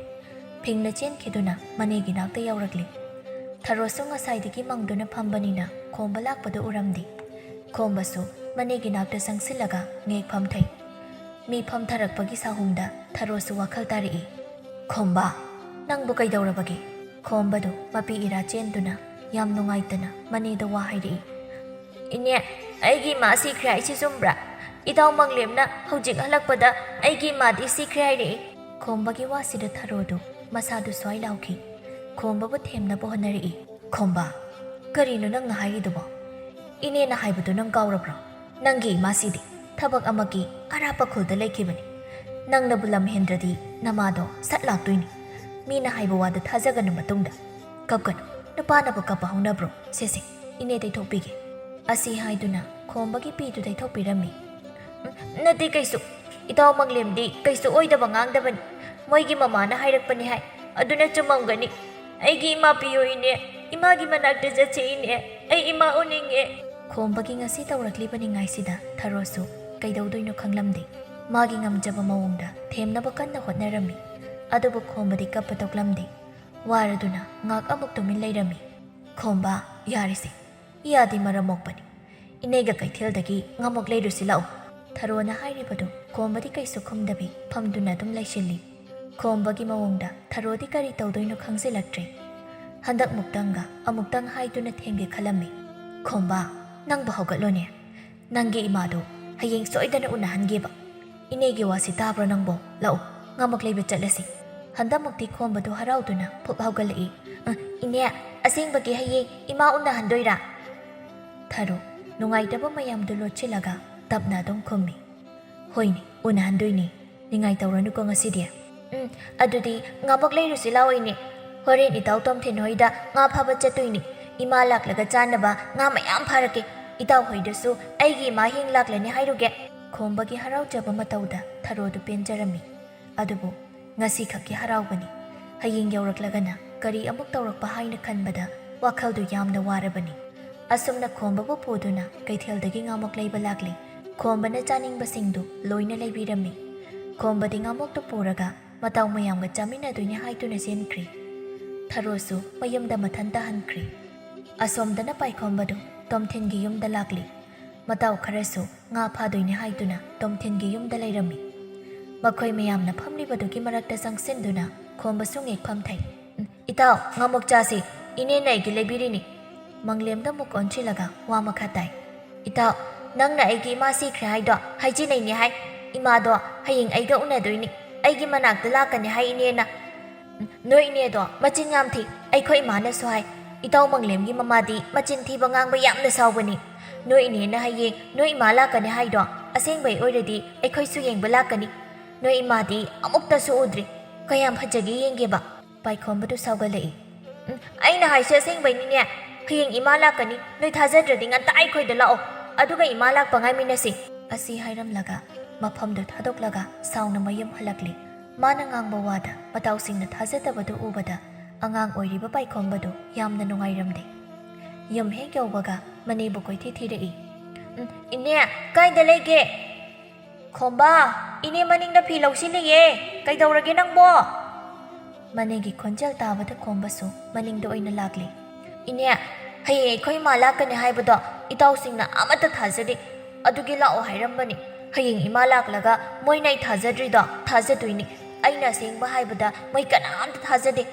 ꯐꯤꯡꯅ ꯆꯦꯟꯈꯤꯗꯨꯅ ꯃꯅꯦꯒꯤ ꯅꯥꯛꯇ ꯌꯧꯔꯛꯂꯤ꯫ ꯊꯔꯣꯁꯨ ꯉꯁꯥꯏꯗꯒꯤ ꯃꯪꯗꯨꯅ ꯐꯝꯕꯅꯤꯅ ꯈꯣꯝꯕ ꯂꯥꯛꯄꯗꯨ ꯎꯔꯝꯗꯦ꯫ ꯈꯣꯝꯕꯁꯨ ꯃꯅꯦꯒꯤ ꯅꯥꯛꯇ ꯆꯪꯁꯤꯜꯂꯒ ꯉꯦꯛ ꯐꯝꯊꯩ꯫ ꯃꯤ ꯐꯝꯊꯔꯛꯄꯒꯤ ꯁꯥꯍꯨꯝꯗ ꯊꯔꯣꯁꯨ ꯋꯥꯈꯜ ꯇꯥꯔꯛꯏ꯫ "ꯈꯣꯝꯕ, ꯅꯪꯕꯨ ꯀꯩꯗꯧꯔꯕꯒꯦ?" ꯈꯣꯝꯕꯗꯨ ꯃꯄꯤ ꯏꯔꯥ ꯆꯦꯟꯗꯨꯅ ꯌꯥꯝ ꯅꯨꯡꯉꯥꯏꯇꯅ ꯃꯅꯦꯗ ꯋꯥ ꯍꯥꯏꯔꯛꯏ꯫ "ꯏꯅꯦ, ꯑꯩꯒꯤ ꯏꯃꯥ ꯁꯤꯈ꯭ꯔꯦ ꯍꯥꯏꯁꯤ ꯆꯨꯝꯕ꯭ꯔꯥ? ꯏꯇꯥꯎ ꯃꯪꯂꯦꯝꯅ ꯍꯧꯖꯤꯛ ꯍꯜꯂꯛꯄꯗ ꯑꯩꯒꯤ ꯏꯃꯥꯗꯤ ꯁꯤꯈ꯭ꯔꯦ ꯍꯥꯏꯔꯛꯏ꯫" ꯈꯣꯝꯕꯒꯤ ꯋꯥꯁꯤꯗ ꯊꯔꯣꯗꯨ ꯃꯁꯥꯗꯨ ꯁ꯭ꯋꯥꯏ ꯂꯥꯎꯈꯤ꯫ ꯈꯣꯝꯕꯕꯨ ꯊꯦꯝꯅꯕ ꯍꯣꯠꯅꯔꯛꯏ꯫ "ꯈꯣꯝꯕ, ꯀꯔꯤꯅꯣ ꯅꯪꯅ ꯍꯥꯏꯔꯤꯗꯨꯕꯣ? ꯏꯅꯦꯅ ꯍꯥꯏꯕꯗꯨ ꯅꯪ ꯀꯥꯎꯔꯕ꯭ꯔꯣ? ꯅꯪꯒꯤ ꯏꯃꯥꯁꯤꯗꯤ ꯊꯕꯛ ꯑꯃꯒꯤ ꯑꯔꯥꯞꯄ ꯈꯨꯜꯗ ꯂꯩꯈꯤꯕꯅꯤ꯫ ꯅꯪꯅꯕꯨ ꯂꯝ ꯍꯦꯟꯗ꯭ꯔꯗꯤ ꯅꯃꯥꯗꯣ ꯁꯠ ꯂꯥꯛꯇꯣꯏꯅꯤ꯫ ꯃꯤꯅ ꯍꯥꯏꯕ ꯋꯥꯗ ꯊꯥꯖꯒꯅꯨ ꯃꯇꯨꯡꯗ꯫ ꯀꯞꯀꯅꯨ, ꯅꯨꯄꯥꯅꯕꯨ ꯀꯞꯄ ꯍꯧꯅꯕ꯭ꯔꯣ? ꯁꯦ ꯁꯦ, ꯏꯅꯦ ꯇꯩꯊꯣꯛꯄꯤꯒꯦ꯫" ꯑꯁꯤ ꯍꯥꯏꯗꯨꯅ ꯈꯣꯝꯕꯒꯤ ꯄꯤꯗꯨ ꯇꯩꯊꯣꯛꯄꯤꯔꯝꯃꯤ꯫ "ꯎꯝ, ꯅꯠꯇꯦ ꯀꯩꯁꯨ꯫ ꯏꯇꯥꯎ ꯃꯪꯂꯦꯝꯗꯤ ꯀꯩꯁꯨ ꯑꯣꯏꯗꯕ ꯉꯥꯡꯗꯕꯅꯤ꯫ ꯃꯣꯏꯒꯤ ꯃꯃꯥꯅ ꯍꯥꯏꯔꯛꯄꯅꯤ ꯍꯥꯏ꯫ ꯑꯗꯨꯅ ꯆꯨꯝꯃꯝꯒꯅꯤ꯫ ꯑꯩꯒꯤ ꯏꯃꯥ ꯄꯤꯌꯣ ꯏꯅꯦ꯫ ꯏꯃꯥꯒꯤ ꯃꯅꯥꯛꯇ ꯆꯠꯁꯦ ꯏꯅꯦ꯫ ꯑꯩ ꯏꯃꯥ ꯎꯅꯤꯡꯉꯦ꯫" ꯈꯣꯝꯕꯒꯤ ꯉꯁꯤ ꯇꯧꯔꯛꯂꯤꯕ ꯅꯤꯡꯉꯥꯏꯁꯤꯗ ꯊꯔꯣꯁꯨ ꯀꯩꯗꯧꯗꯣꯏꯅꯣ ꯈꯪꯂꯝꯗꯦ꯫ ꯃꯥꯒꯤ ꯉꯝꯖꯕ ꯃꯑꯣꯡꯗ ꯊꯦꯝꯅꯕ ꯀꯟꯅ ꯍꯣꯠꯅꯔꯝꯃꯤ꯫ ꯑꯗꯨꯕꯨ ꯈꯣꯝꯕꯗꯤ ꯀꯞꯄ ꯇꯣꯛꯂꯝꯗꯦ꯫ ꯋꯥꯔꯗꯨꯅ ꯉꯥꯛ ꯑꯃꯨꯛ ꯇꯨꯃꯤꯟ ꯂꯩꯔꯝꯃꯤ꯫ "ꯈꯣꯝꯕ, ꯌꯥꯔꯦꯁꯦ꯫ ꯏꯌꯥꯗꯤ ꯃꯔꯝ ꯃꯣꯛꯄꯅꯤ꯫ ꯏꯅꯦꯒ ꯀꯩꯊꯦꯜꯗꯒꯤ ꯉꯥꯃꯣꯛ ꯂꯩꯔꯨꯁꯤ ꯂꯥꯛꯎ꯫" ꯊꯔꯣꯅ ꯍꯥꯏꯔꯤꯕꯗꯨ ꯈꯣꯝꯕꯗꯤ ꯀꯩꯁꯨ ꯈꯨꯝꯗꯕꯤ ꯐꯝꯗꯨꯅ ꯑꯗꯨꯝ ꯂꯩꯁꯤꯜꯂꯤ꯫ ꯈꯣꯝꯕꯒꯤ ꯃꯑꯣꯡꯗ ꯊꯔꯣꯗꯤ ꯀꯔꯤ ꯇꯧꯗꯣꯏꯅꯣ ꯈꯪꯖꯤꯜꯂꯛꯇ꯭ꯔꯦ꯫ ꯍꯟꯗꯛ ꯃꯨꯛꯇꯪꯒ ꯑꯃꯨꯛꯇꯪ ꯍꯥꯏꯗꯨꯅ ꯊꯦꯝꯒꯦ ꯈꯜꯂꯝꯃꯤ꯫ "ꯈꯣꯝꯕ, ꯅꯪꯕꯨ ꯍꯧꯒꯠꯂꯣꯅꯦ꯫ ꯅꯪꯒꯤ ꯏꯃꯥꯗꯣ ꯍꯌꯦꯡ ꯁꯣꯏꯗꯅ ꯎꯅꯍꯟꯒꯦꯕ꯫ ꯏꯅꯦꯒꯤ ꯋꯥꯁꯤ ꯇꯥꯕ꯭ꯔꯣ ꯅꯪꯕꯣ? ꯂꯥꯛꯎ, ꯉꯥꯃꯣꯛ ꯂꯩꯕ ꯆꯠꯂꯁꯤ꯫" ꯍꯟꯗꯛꯃꯨꯛꯇꯤ ꯈꯣꯝꯕꯗꯨ ꯍꯔꯥꯎꯗꯨꯅ ꯐꯨꯛ ꯍꯧꯒꯠꯂꯛꯏ꯫ "ꯑ, ꯏꯅꯦ, ꯑꯁꯦꯡꯕꯒꯤ ꯍꯌꯦꯡ ꯏꯃꯥ ꯎꯅꯍꯟꯗꯣꯏꯔꯥ?" ꯊꯔꯣ ꯅꯨꯡꯉꯥꯏꯇꯕ ꯃꯌꯥꯝꯗꯨ ꯂꯣꯠꯁꯤꯜꯂꯒ ꯇꯞꯅ ꯑꯗꯨꯝ ꯈꯨꯝꯃꯤ꯫ "ꯍꯣꯏꯅꯦ, ꯎꯅꯍꯟꯗꯣꯏꯅꯦ꯫ ꯅꯤꯡꯉꯥꯏ ꯇꯧꯔꯅꯨꯀꯣ ꯉꯁꯤꯗꯤ꯫" "ꯎꯝ, ꯑꯗꯨꯗꯤ ꯉꯥꯃꯣꯛ ꯂꯩꯔꯨꯁꯤ ꯂꯥꯛꯑꯣ ꯏꯅꯦ꯫ ꯍꯣꯔꯦꯟ ꯏꯇꯥꯎ ꯇꯣꯝꯊꯤꯟ ꯍꯣꯏꯗ ꯉꯥ ꯐꯥꯕ ꯆꯠꯇꯣꯏꯅꯦ꯫ ꯏꯃꯥ ꯂꯥꯛꯂꯒ ꯆꯥꯅꯕ ꯉꯥ ꯃꯌꯥꯝ ꯐꯥꯔꯛꯀꯦ꯫ ꯏꯇꯥꯎ ꯍꯣꯏꯗꯁꯨ ꯑꯩꯒꯤ ꯏꯃꯥ ꯍꯌꯦꯡ ꯂꯥꯛꯂꯅꯤ ꯍꯥꯏꯔꯨꯒꯦ꯫" ꯈꯣꯝꯕꯒꯤ ꯍꯔꯥꯎꯖꯕ ꯃꯇꯧꯗ ꯊꯔꯣꯗꯨ ꯄꯦꯟꯖꯔꯝꯃꯤ꯫ ꯑꯗꯨꯕꯨ ꯉꯁꯤꯈꯛꯀꯤ ꯍꯔꯥꯎꯕꯅꯤ꯫ ꯍꯌꯦꯡ ꯌꯧꯔꯛꯂꯒꯅ ꯀꯔꯤ ꯑꯃꯨꯛ ꯇꯧꯔꯛꯄ ꯍꯥꯏꯅ ꯈꯟꯕꯗ ꯋꯥꯈꯜꯗꯨ ꯌꯥꯝꯅ ꯋꯥꯔꯕꯅꯤ꯫ ꯑꯁꯨꯝꯅ ꯈꯣꯝꯕꯕꯨ ꯄꯨꯗꯨꯅ ꯀꯩꯊꯦꯜꯗꯒꯤ ꯉꯥꯃꯣꯛ ꯂꯩꯕ ꯂꯥꯛꯂꯤ꯫ ꯈꯣꯝꯕꯅ ꯆꯥꯅꯤꯡꯕꯁꯤꯡꯗꯨ ꯂꯣꯏꯅ ꯂꯩꯕꯤꯔꯝꯃꯤ꯫ ꯈꯣꯝꯕꯗꯤ ꯉꯥꯃꯣꯛꯇꯨ ꯄꯨꯔꯒ ꯃꯇꯥꯎ ꯃꯌꯥꯝꯒ ꯆꯥꯃꯤꯟꯅꯗꯣꯏꯅꯤ ꯍꯥꯏꯗꯨꯅ ꯆꯦꯟꯈ꯭ꯔꯤ꯫ ꯊꯔꯣꯁꯨ ꯃꯌꯨꯝꯗ ꯃꯊꯟꯇ ꯍꯟꯈ꯭ꯔꯤ꯫ ꯑꯁꯣꯝꯗꯅ ꯄꯥꯏꯈꯣꯝꯕꯗꯨ ꯇꯣꯝꯊꯤꯟꯒꯤ ꯌꯨꯝꯗ ꯂꯥꯛꯂꯤ꯫ ꯃꯇꯥꯎ ꯈꯔꯁꯨ ꯉꯥ ꯐꯥꯗꯣꯏꯅꯤ ꯍꯥꯏꯗꯨꯅ ꯇꯣꯝꯊꯤꯟꯒꯤ ꯌꯨꯝꯗ ꯂꯩꯔꯝꯃꯤ꯫ ꯃꯈꯣꯏ ꯃꯌꯥꯝꯅ ꯐꯝꯂꯤꯕꯗꯨꯒꯤ ꯃꯔꯛꯇ ꯆꯪꯁꯤꯟꯗꯨꯅ ꯈꯣꯝꯕꯁꯨ ꯉꯦꯛ ꯐꯝꯊꯩ꯫ "ꯎꯝ, ꯏꯇꯥꯎ, ꯉꯥꯃꯣꯛ ꯆꯥꯁꯤ꯫ ꯏꯅꯦꯅ ꯑꯩꯒꯤ ꯂꯩꯕꯤꯔꯤꯅꯤ꯫ ꯃꯪꯂꯦꯝꯗ ꯑꯃꯨꯛ ꯑꯣꯟꯁꯤꯜꯂꯒ ꯋꯥ ꯃꯈꯥ ꯇꯥꯏ꯫ ꯏꯇꯥꯎ, ꯅꯪꯅ ꯑꯩꯒꯤ ꯏꯃꯥ ꯁꯤꯈ꯭ꯔꯦ ꯍꯥꯏꯗꯣ ꯍꯥꯏꯖꯤꯟꯅꯩꯅꯦ ꯍꯥꯏ꯫ ꯏꯃꯥꯗꯣ ꯍꯌꯦꯡ ꯑꯩꯒ ꯎꯅꯗꯣꯏꯅꯤ, ꯑꯩꯒꯤ ꯃꯅꯥꯛꯇ ꯂꯥꯛꯀꯅꯤ ꯍꯥꯏ ꯏꯅꯦꯅ꯫ ꯅꯣꯏ ꯏꯅꯦꯗꯣ ꯃꯆꯤꯟ ꯌꯥꯝ ꯊꯤ꯫ ꯑꯩꯈꯣꯏ ꯏꯃꯥꯅꯁꯨ ꯍꯥꯏ, ꯏꯇꯥꯎ ꯃꯪꯂꯦꯝꯒꯤ ꯃꯃꯥꯗꯤ ꯃꯆꯤꯟ ꯊꯤꯕ ꯉꯥꯡꯕ ꯌꯥꯝꯅ ꯁꯥꯎꯕꯅꯤ꯫ ꯅꯣꯏ ꯏꯅꯦꯅ ꯍꯌꯦꯡ ꯅꯣꯏ ꯏꯃꯥ ꯂꯥꯛꯀꯅꯤ ꯍꯥꯏꯗꯣ ꯑꯁꯦꯡꯕꯩ ꯑꯣꯏꯔꯗꯤ ꯑꯩꯈꯣꯏꯁꯨ ꯌꯦꯡꯕ ꯂꯥꯛꯀꯅꯤ꯫ ꯅꯣꯏ ꯏꯃꯥꯗꯤ ꯑꯃꯨꯛꯇꯁꯨ ꯎꯗ꯭ꯔꯤ꯫ ꯀꯌꯥꯝ ꯐꯖꯒꯦ ꯌꯦꯡꯒꯦꯕ꯫ ꯄꯥꯏꯈꯣꯝꯕꯗꯨ ꯁꯥꯎꯒꯠꯂꯛꯏ꯫ "ꯎꯝ, ꯑꯩꯅ ꯍꯥꯏꯁꯦ ꯑꯁꯦꯡꯕꯩꯅꯤꯅꯦ꯫ ꯍꯌꯦꯡ ꯏꯃꯥ ꯂꯥꯛꯀꯅꯤ꯫ ꯅꯣꯏ ꯊꯥꯖꯗ꯭ꯔꯗꯤ ꯉꯟꯇ ꯑꯩꯈꯣꯏꯗ ꯂꯥꯛꯑꯣ꯫ ꯑꯗꯨꯒ ꯏꯃꯥ ꯂꯥꯛꯄ ꯉꯥꯏꯃꯤꯟꯅꯁꯤ꯫" ꯑꯁꯤ ꯍꯥꯏꯔꯝꯂꯒ ꯃꯐꯝꯗꯨ ꯊꯥꯗꯣꯛꯂꯒ ꯁꯥꯎꯅ ꯃꯌꯨꯝ ꯍꯜꯂꯛꯂꯤ꯫ ꯃꯥꯅ ꯉꯥꯡꯕ ꯋꯥꯗ ꯃꯇꯥꯎꯁꯤꯡꯅ ꯊꯥꯖꯗꯕꯗꯨ ꯎꯕꯗ ꯑꯉꯥꯡ ꯑꯣꯏꯔꯤꯕ ꯄꯥꯏꯈꯣꯝꯕꯗꯨ ꯌꯥꯝꯅ ꯅꯨꯡꯉꯥꯏꯔꯝꯗꯦ꯫ ꯌꯨꯝ ꯍꯦꯛ ꯌꯧꯕꯒ ꯃꯅꯦꯕꯨ ꯀꯣꯏꯊꯤ ꯊꯤꯔꯛꯏ꯫ "ꯎꯝ, ꯏꯅꯦ, ꯀꯥꯏꯗ ꯂꯩꯒꯦ?" "ꯈꯣꯝꯕ, ꯏꯅꯦ ꯃꯅꯤꯡꯗ ꯐꯤ ꯂꯧꯁꯤꯜꯂꯤꯌꯦ꯫ ꯀꯩꯗꯧꯔꯒꯦ ꯅꯪꯕꯣ?" ꯃꯅꯦꯒꯤ ꯈꯣꯟꯖꯦꯜ ꯇꯥꯕꯗ ꯈꯣꯝꯕꯁꯨ ꯃꯅꯤꯡꯗ ꯑꯣꯏꯅ ꯂꯥꯛꯂꯤ꯫ "ꯏꯅꯦ, ꯍꯌꯦꯡ ꯑꯩꯈꯣꯏ ꯏꯃꯥ ꯂꯥꯛꯀꯅꯤ ꯍꯥꯏꯕꯗꯣ ꯏꯇꯥꯎꯁꯤꯡꯅ ꯑꯃꯠꯇ ꯊꯥꯖꯗꯦ꯫ ꯑꯗꯨꯒꯤ ꯂꯥꯛꯑꯣ ꯍꯥꯏꯔꯝꯕꯅꯤ꯫ ꯍꯌꯦꯡ ꯏꯃꯥ ꯂꯥꯛꯂꯒ ꯃꯣꯏꯅ ꯑꯩ ꯊꯥꯖꯗ꯭ꯔꯤꯗꯣ ꯊꯥꯖꯗꯣꯏꯅꯤ꯫ ꯑꯩꯅ ꯑꯁꯦꯡꯕ ꯍꯥꯏꯕꯗ ꯃꯣꯏ ꯀꯅꯥꯝꯇ ꯊꯥꯖꯗꯦ꯫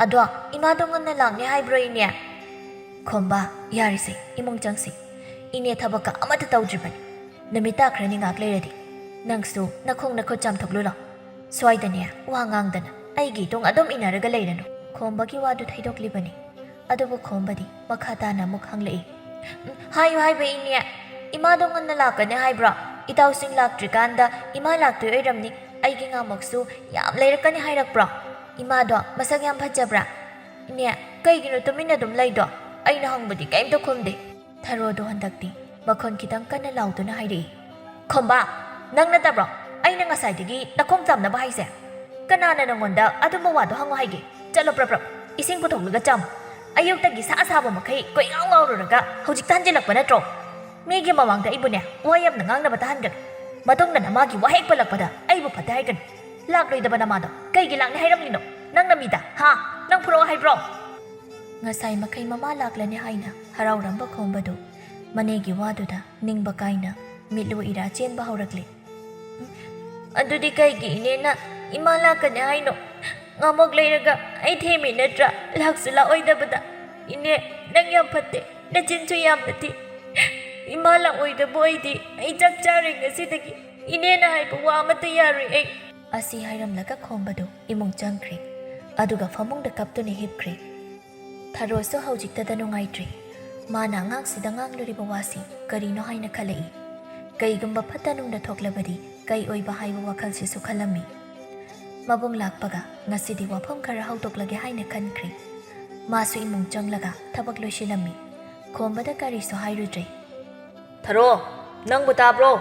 ꯑꯗꯣ ꯏꯃꯥꯗꯣ ꯉꯟꯅ ꯂꯥꯛꯅꯤ ꯍꯥꯏꯕ꯭ꯔꯣ ꯏꯅꯦ?" "ꯈꯣꯝꯕ, ꯌꯥꯔꯦꯁꯦ, ꯏꯃꯨꯡ ꯆꯪꯁꯤ꯫ ꯏꯅꯦ ꯊꯕꯛꯀ ꯑꯃꯠꯇ ꯇꯧꯗ꯭ꯔꯤꯕꯅꯤ꯫ ꯅꯨꯃꯤꯠ ꯇꯥꯈ꯭ꯔꯅꯤ ꯉꯥꯛ ꯂꯩꯔꯗꯤ꯫ ꯅꯪꯁꯨ ꯅꯈꯣꯡ ꯅꯈꯨꯠ ꯆꯥꯝꯊꯣꯛꯂꯨ ꯂꯥꯎ꯫ ꯁ꯭ꯋꯥꯏꯗꯅꯦ ꯋꯥ ꯉꯥꯡꯗꯅ ꯑꯩꯒꯤ ꯏꯇꯨꯡ ꯑꯗꯨꯝ ꯏꯟꯅꯔꯒ ꯂꯩꯔꯅꯨ꯫" ꯈꯣꯝꯕꯒꯤ ꯋꯥꯗꯨ ꯊꯩꯗꯣꯛꯂꯤꯕꯅꯤ꯫ ꯑꯗꯨꯕꯨ ꯈꯣꯝꯕꯗꯤ ꯃꯈꯥ ꯇꯥꯅ ꯑꯃꯨꯛ ꯍꯪꯂꯛꯏ꯫ "ꯎꯝ, ꯍꯥꯏꯌꯨ ꯍꯥꯏꯕ ꯏꯅꯦ, ꯏꯃꯥꯗꯣ ꯉꯟꯅ ꯂꯥꯛꯀꯅꯤ ꯍꯥꯏꯕ꯭ꯔꯣ? ꯏꯇꯥꯎꯁꯤꯡ ꯂꯥꯛꯇ꯭ꯔꯤꯀꯥꯟꯗ ꯏꯃꯥ ꯂꯥꯛꯇꯣꯏ ꯑꯣꯏꯔꯝꯅꯤ꯫ ꯑꯩꯒꯤ ꯉꯥꯃꯣꯛꯁꯨ ꯌꯥꯝ ꯂꯩꯔꯛꯀꯅꯤ ꯍꯥꯏꯔꯛꯄ꯭ꯔꯣ? ꯏꯃꯥꯗꯣ ꯃꯁꯛ ꯌꯥꯝ ꯐꯖꯕ꯭ꯔꯥ? ꯏꯅꯦ, ꯀꯩꯒꯤꯅꯣ ꯇꯨꯃꯤꯟꯅ ꯑꯗꯨꯝ ꯂꯩꯗꯣ? ꯑꯩꯅ ꯍꯪꯕꯗꯤ ꯀꯩꯝꯇ ꯈꯨꯝꯗꯦ꯫" ꯊꯔꯣꯗꯣ ꯍꯟꯗꯛꯇꯤ ꯃꯈꯣꯟ ꯈꯤꯇꯪ ꯀꯟꯅ ꯂꯥꯎꯗꯨꯅ ꯍꯥꯏꯔꯛꯏ꯫ "ꯈꯣꯝꯕ, ꯅꯪ ꯅꯠꯇꯕ꯭ꯔꯣ ꯑꯩꯅ ꯉꯁꯥꯏꯗꯒꯤ ꯅꯈꯣꯡ ꯆꯥꯝꯅꯕ ꯍꯥꯏꯁꯦ? ꯀꯅꯥꯅ ꯅꯉꯣꯟꯗ ꯑꯗꯨꯝꯕ ꯋꯥꯗꯣ ꯍꯪꯉꯣ ꯍꯥꯏꯒꯦ? ꯆꯠꯂꯣ ꯄ꯭ꯔꯞ ꯄ꯭ꯔꯞ, ꯏꯁꯤꯡ ꯄꯨꯊꯣꯛꯂꯒ ꯆꯥꯝꯃꯨ꯫ ꯑꯌꯨꯛꯇꯒꯤ ꯁꯥ ꯁꯥꯕ ꯃꯈꯩ ꯀꯣꯏꯉꯥꯎ ꯉꯥꯎꯔꯨꯔꯒ ꯍꯧꯖꯤꯛ ꯇꯟꯁꯤꯜꯂꯛꯄ ꯅꯠꯇ꯭ꯔꯣ? ꯃꯤꯒꯤ ꯃꯃꯥꯡꯗ ꯑꯩꯕꯨꯅꯦ ꯋꯥ ꯌꯥꯝꯅ ꯉꯥꯡꯅꯕ ꯇꯥꯍꯟꯒꯅꯨ꯫ ꯃꯇꯨꯡꯗ ꯅꯃꯥꯒꯤ ꯋꯥ ꯍꯦꯛ ꯄꯜꯂꯛꯄꯗ ꯑꯩꯕꯨ ꯐꯠꯇꯦ ꯍꯥꯏꯒꯅꯨ꯫ ꯂꯥꯛꯂꯣꯏꯗꯕ ꯅꯃꯥꯗꯣ ꯀꯩꯒꯤ ꯂꯥꯛꯅꯤ ꯍꯥꯏꯔꯝꯂꯤꯅꯣ? ꯅꯪꯅ ꯃꯤꯗ, ꯍꯥ? ꯅꯪ ꯐꯨꯔꯛꯑꯣ ꯍꯥꯏꯕ꯭ꯔꯣ?" ꯉꯁꯥꯏ ꯃꯈꯩ ꯃꯃꯥ ꯂꯥꯛꯂꯅꯤ ꯍꯥꯏꯅ ꯍꯔꯥꯎꯔꯝꯕ ꯈꯣꯝꯕꯗꯨ ꯃꯅꯦꯒꯤ ꯋꯥꯗꯨꯗ ꯅꯤꯡꯕ ꯀꯥꯏꯅ ꯃꯤꯠꯂꯨ ꯏꯔꯥ ꯆꯦꯟꯕ ꯍꯧꯔꯛꯂꯦ꯫ "ꯑꯗꯨꯗꯤ ꯀꯩꯒꯤ ꯏꯅꯦꯅ ꯏꯃꯥ ꯂꯥꯛꯀꯅꯤ ꯍꯥꯏꯅꯣ? ꯉꯥꯃꯣꯛ ꯂꯩꯔꯒ ꯑꯩ ꯊꯦꯝꯃꯤ ꯅꯠꯇ꯭ꯔꯥ? ꯂꯥꯛꯁꯨ ꯂꯥꯛꯑꯣꯏꯗꯕꯗ꯫ ꯏꯅꯦ, ꯅꯪ ꯌꯥꯝ ꯐꯠꯇꯦ, ꯅꯆꯤꯟꯁꯨ ꯌꯥꯝꯅ ꯊꯤ꯫ ꯏꯃꯥ ꯂꯥꯛꯑꯣꯏꯗꯕ ꯑꯣꯏꯗꯤ ꯑꯩ ꯆꯥꯛ ꯆꯥꯔꯣꯏ ꯉꯁꯤꯗꯒꯤ꯫ ꯏꯅꯦꯅ ꯍꯥꯏꯕ ꯋꯥ ꯑꯃꯠꯇ ꯌꯥꯔꯣꯏ ꯑꯩ꯫ ꯑꯁꯤ ꯍꯥꯏꯔꯝꯂꯒ ꯈꯣꯝꯕꯗꯨ ꯏꯃꯨꯡ ꯆꯪꯈ꯭ꯔꯦ, ꯑꯗꯨꯒ ꯐꯃꯨꯡꯗ ꯀꯞꯇꯨꯅ ꯍꯤꯞꯈ꯭ꯔꯦ꯫ ꯊꯔꯣꯁꯨ ꯍꯧꯖꯤꯛꯇꯗ ꯅꯨꯡꯉꯥꯏꯇ꯭ꯔꯦ꯫ ꯃꯥꯅ ꯑꯉꯥꯡꯁꯤꯗ ꯉꯥꯡꯂꯨꯔꯤꯕ ꯋꯥꯁꯤ ꯀꯔꯤꯅꯣ ꯍꯥꯏꯅ ꯈꯜꯂꯛꯏ꯫ ꯀꯩꯒꯨꯝꯕ ꯐꯠꯇ ꯅꯨꯡꯗ ꯊꯣꯛꯂꯕꯗꯤ ꯀꯩ ꯑꯣꯏꯕ ꯍꯥꯏꯕ ꯋꯥꯈꯜꯁꯤꯁꯨ ꯈꯜꯂꯝꯃꯤ꯫ ꯃꯕꯨꯡ ꯂꯥꯛꯄꯒ ꯉꯁꯤꯗꯤ ꯋꯥꯐꯝ ꯈꯔ ꯍꯧꯗꯣꯛꯂꯒꯦ ꯍꯥꯏꯅ ꯈꯟꯈ꯭ꯔꯦ꯫ ꯃꯥꯁꯨ ꯏꯃꯨꯡ ꯆꯪꯂꯒ ꯊꯕꯛ ꯂꯣꯏꯁꯤꯜꯂꯝꯃꯤ꯫ ꯈꯣꯝꯕꯗ ꯀꯔꯤꯁꯨ ꯍꯥꯏꯔꯨꯗ꯭ꯔꯦ꯫ "ꯊꯔꯣ, ꯅꯪꯕꯨ ꯇꯥꯕ꯭ꯔꯣ?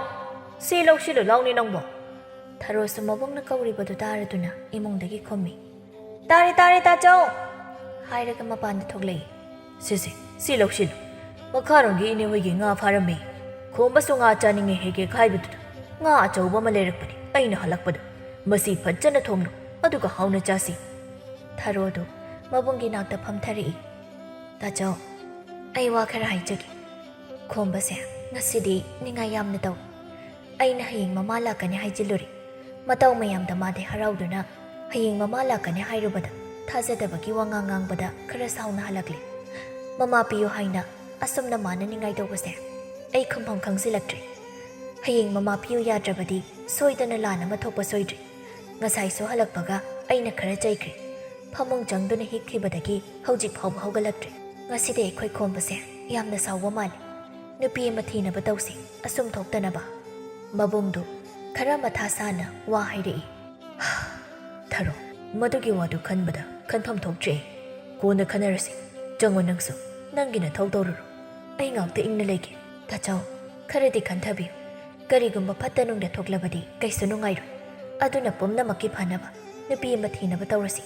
ꯁꯤ ꯂꯧꯁꯤꯜꯂꯨ ꯂꯥꯎꯅꯦ ꯅꯪꯕꯣ!" ꯊꯔꯣꯁꯨ ꯃꯕꯨꯡꯅ ꯀꯧꯔꯤꯕꯗꯨ ꯇꯥꯔꯗꯨꯅ ꯏꯃꯨꯡꯗꯒꯤ ꯈꯨꯝꯃꯤ꯫ "ꯇꯥꯔꯦ, ꯇꯥꯔꯦ, ꯇꯥꯆꯧ!" ꯍꯥꯏꯔꯒ ꯃꯄꯥꯟꯗ ꯊꯣꯛꯂꯛꯏ꯫ "ꯁꯤꯁꯦ, ꯁꯤ ꯂꯧꯁꯤꯜꯂꯨ꯫ ꯃꯈꯥꯔꯣꯝꯒꯤ ꯏꯅꯦ ꯍꯣꯏꯒꯤ ꯉꯥ ꯐꯥꯔꯝꯃꯤ꯫ ꯈꯣꯝꯕꯁꯨ ꯉꯥ ꯆꯥꯅꯤꯡꯉꯦ ꯍꯦꯛ ꯍꯦꯛ ꯍꯥꯏꯕꯗꯨꯗ ꯉꯥ ꯑꯆꯧꯕ ꯑꯃ ꯂꯩꯔꯛꯄꯅꯤ ꯑꯩꯅ ꯍꯜꯂꯛꯄꯗ꯫ ꯃꯁꯤ ꯐꯖꯅ ꯊꯣꯡꯂꯨ, ꯑꯗꯨꯒ ꯍꯥꯎꯅ ꯆꯥꯁꯤ꯫" ꯊꯔꯣꯗꯨ ꯃꯕꯨꯡꯒꯤ ꯅꯥꯛꯇ ꯐꯝꯊꯔꯛꯏ꯫ "ꯇꯥꯆꯧ, ꯑꯩ ꯋꯥ ꯈꯔ ꯍꯥꯏꯖꯒꯦ꯫ ꯈꯣꯝꯕꯁꯦ ꯉꯁꯤꯗꯤ ꯅꯤꯡꯉꯥꯏ ꯌꯥꯝꯅ ꯇꯧꯏ꯫ ꯑꯩꯅ ꯍꯌꯦꯡ ꯃꯃꯥ ꯂꯥꯛꯀꯅꯤ ꯍꯥꯏꯖꯤꯜꯂꯨꯔꯦ꯫ ꯃꯇꯧ ꯃꯌꯥꯝꯗ ꯃꯥꯗꯤ ꯍꯔꯥꯎꯗꯨꯅ ꯍꯌꯦꯡ ꯃꯃꯥ ꯂꯥꯛꯀꯅꯤ ꯍꯥꯏꯔꯨꯕꯗ ꯊꯥꯖꯗꯕꯒꯤ ꯋꯥꯉꯥꯡ ꯉꯥꯡꯕꯗ ꯈꯔ ꯁꯥꯎꯅ ꯍꯜꯂꯛꯂꯦ꯫ ꯃꯃꯥ ꯄꯤꯌꯨ ꯍꯥꯏꯅ ꯑꯁꯨꯝꯅ ꯃꯥꯅ ꯅꯤꯡꯉꯥꯏ ꯇꯧꯕꯁꯦ ꯑꯩ ꯈꯨꯝꯐꯝ ꯈꯪꯖꯤꯜꯂꯛꯇ꯭ꯔꯦ꯫ ꯍꯌꯦꯡ ꯃꯃꯥ ꯄꯤꯌꯨ ꯌꯥꯗ꯭ꯔꯕꯗꯤ ꯁꯣꯏꯗꯅ ꯂꯥꯟ ꯑꯃ ꯊꯣꯛꯄ ꯁꯣꯏꯗ꯭ꯔꯦ꯫ ꯉꯁꯥꯏꯁꯨ ꯍꯜꯂꯛꯄꯒ ꯑꯩꯅ ꯈꯔ ꯆꯩꯈ꯭ꯔꯦ꯫ ꯐꯃꯨꯡ ꯆꯪꯗꯨꯅ ꯍꯤꯞꯈꯤꯕꯗꯒꯤ ꯍꯧꯖꯤꯛ ꯐꯥꯎꯕ ꯍꯧꯒꯠꯂꯛꯇ꯭ꯔꯦ꯫ ꯉꯁꯤꯗꯤ ꯑꯩꯈꯣꯏ ꯈꯣꯝꯕꯁꯦ ꯌꯥꯝꯅ ꯁꯥꯎꯕ ꯃꯥꯜꯂꯤ꯫ ꯅꯨꯄꯤ ꯑꯃ ꯊꯤꯅꯕ ꯇꯧꯁꯤ, ꯑꯁꯨꯝ ꯊꯣꯛꯇꯅꯕ꯫" ꯃꯕꯨꯡꯗꯨ ꯈꯔ ꯃꯊꯥ ꯁꯥꯅ ꯋꯥ ꯍꯥꯏꯔꯛꯏ꯫ "ꯊꯔꯣ, ꯃꯗꯨꯒꯤ ꯋꯥꯗꯨ ꯈꯟꯕꯗ ꯈꯟꯐꯝ ꯊꯣꯛꯇ꯭ꯔꯦ꯫ ꯀꯣꯟꯅ ꯈꯟꯅꯔꯁꯤ꯫ ꯆꯪꯉꯣ ꯅꯪꯁꯨ, ꯅꯪꯒꯤ ꯅꯊꯧ ꯇꯧꯔꯨꯔꯣ꯫ ꯑꯩ ꯉꯥꯛꯇ ꯏꯪꯅ ꯂꯩꯒꯦ꯫" "ꯇꯥꯆꯧ, ꯈꯔꯗꯤ ꯈꯟꯊꯕꯤꯌꯨ꯫ ꯀꯔꯤꯒꯨꯝꯕ ꯐꯠꯇ ꯅꯨꯡꯗ ꯊꯣꯛꯂꯕꯗꯤ ꯀꯩꯁꯨ ꯅꯨꯡꯉꯥꯏꯔꯣꯏ꯫ ꯑꯗꯨꯅ ꯄꯨꯝꯅꯃꯛꯀꯤ ꯐꯅꯕ ꯅꯨꯄꯤ ꯑꯃ ꯊꯤꯅꯕ ꯇꯧꯔꯁꯤ꯫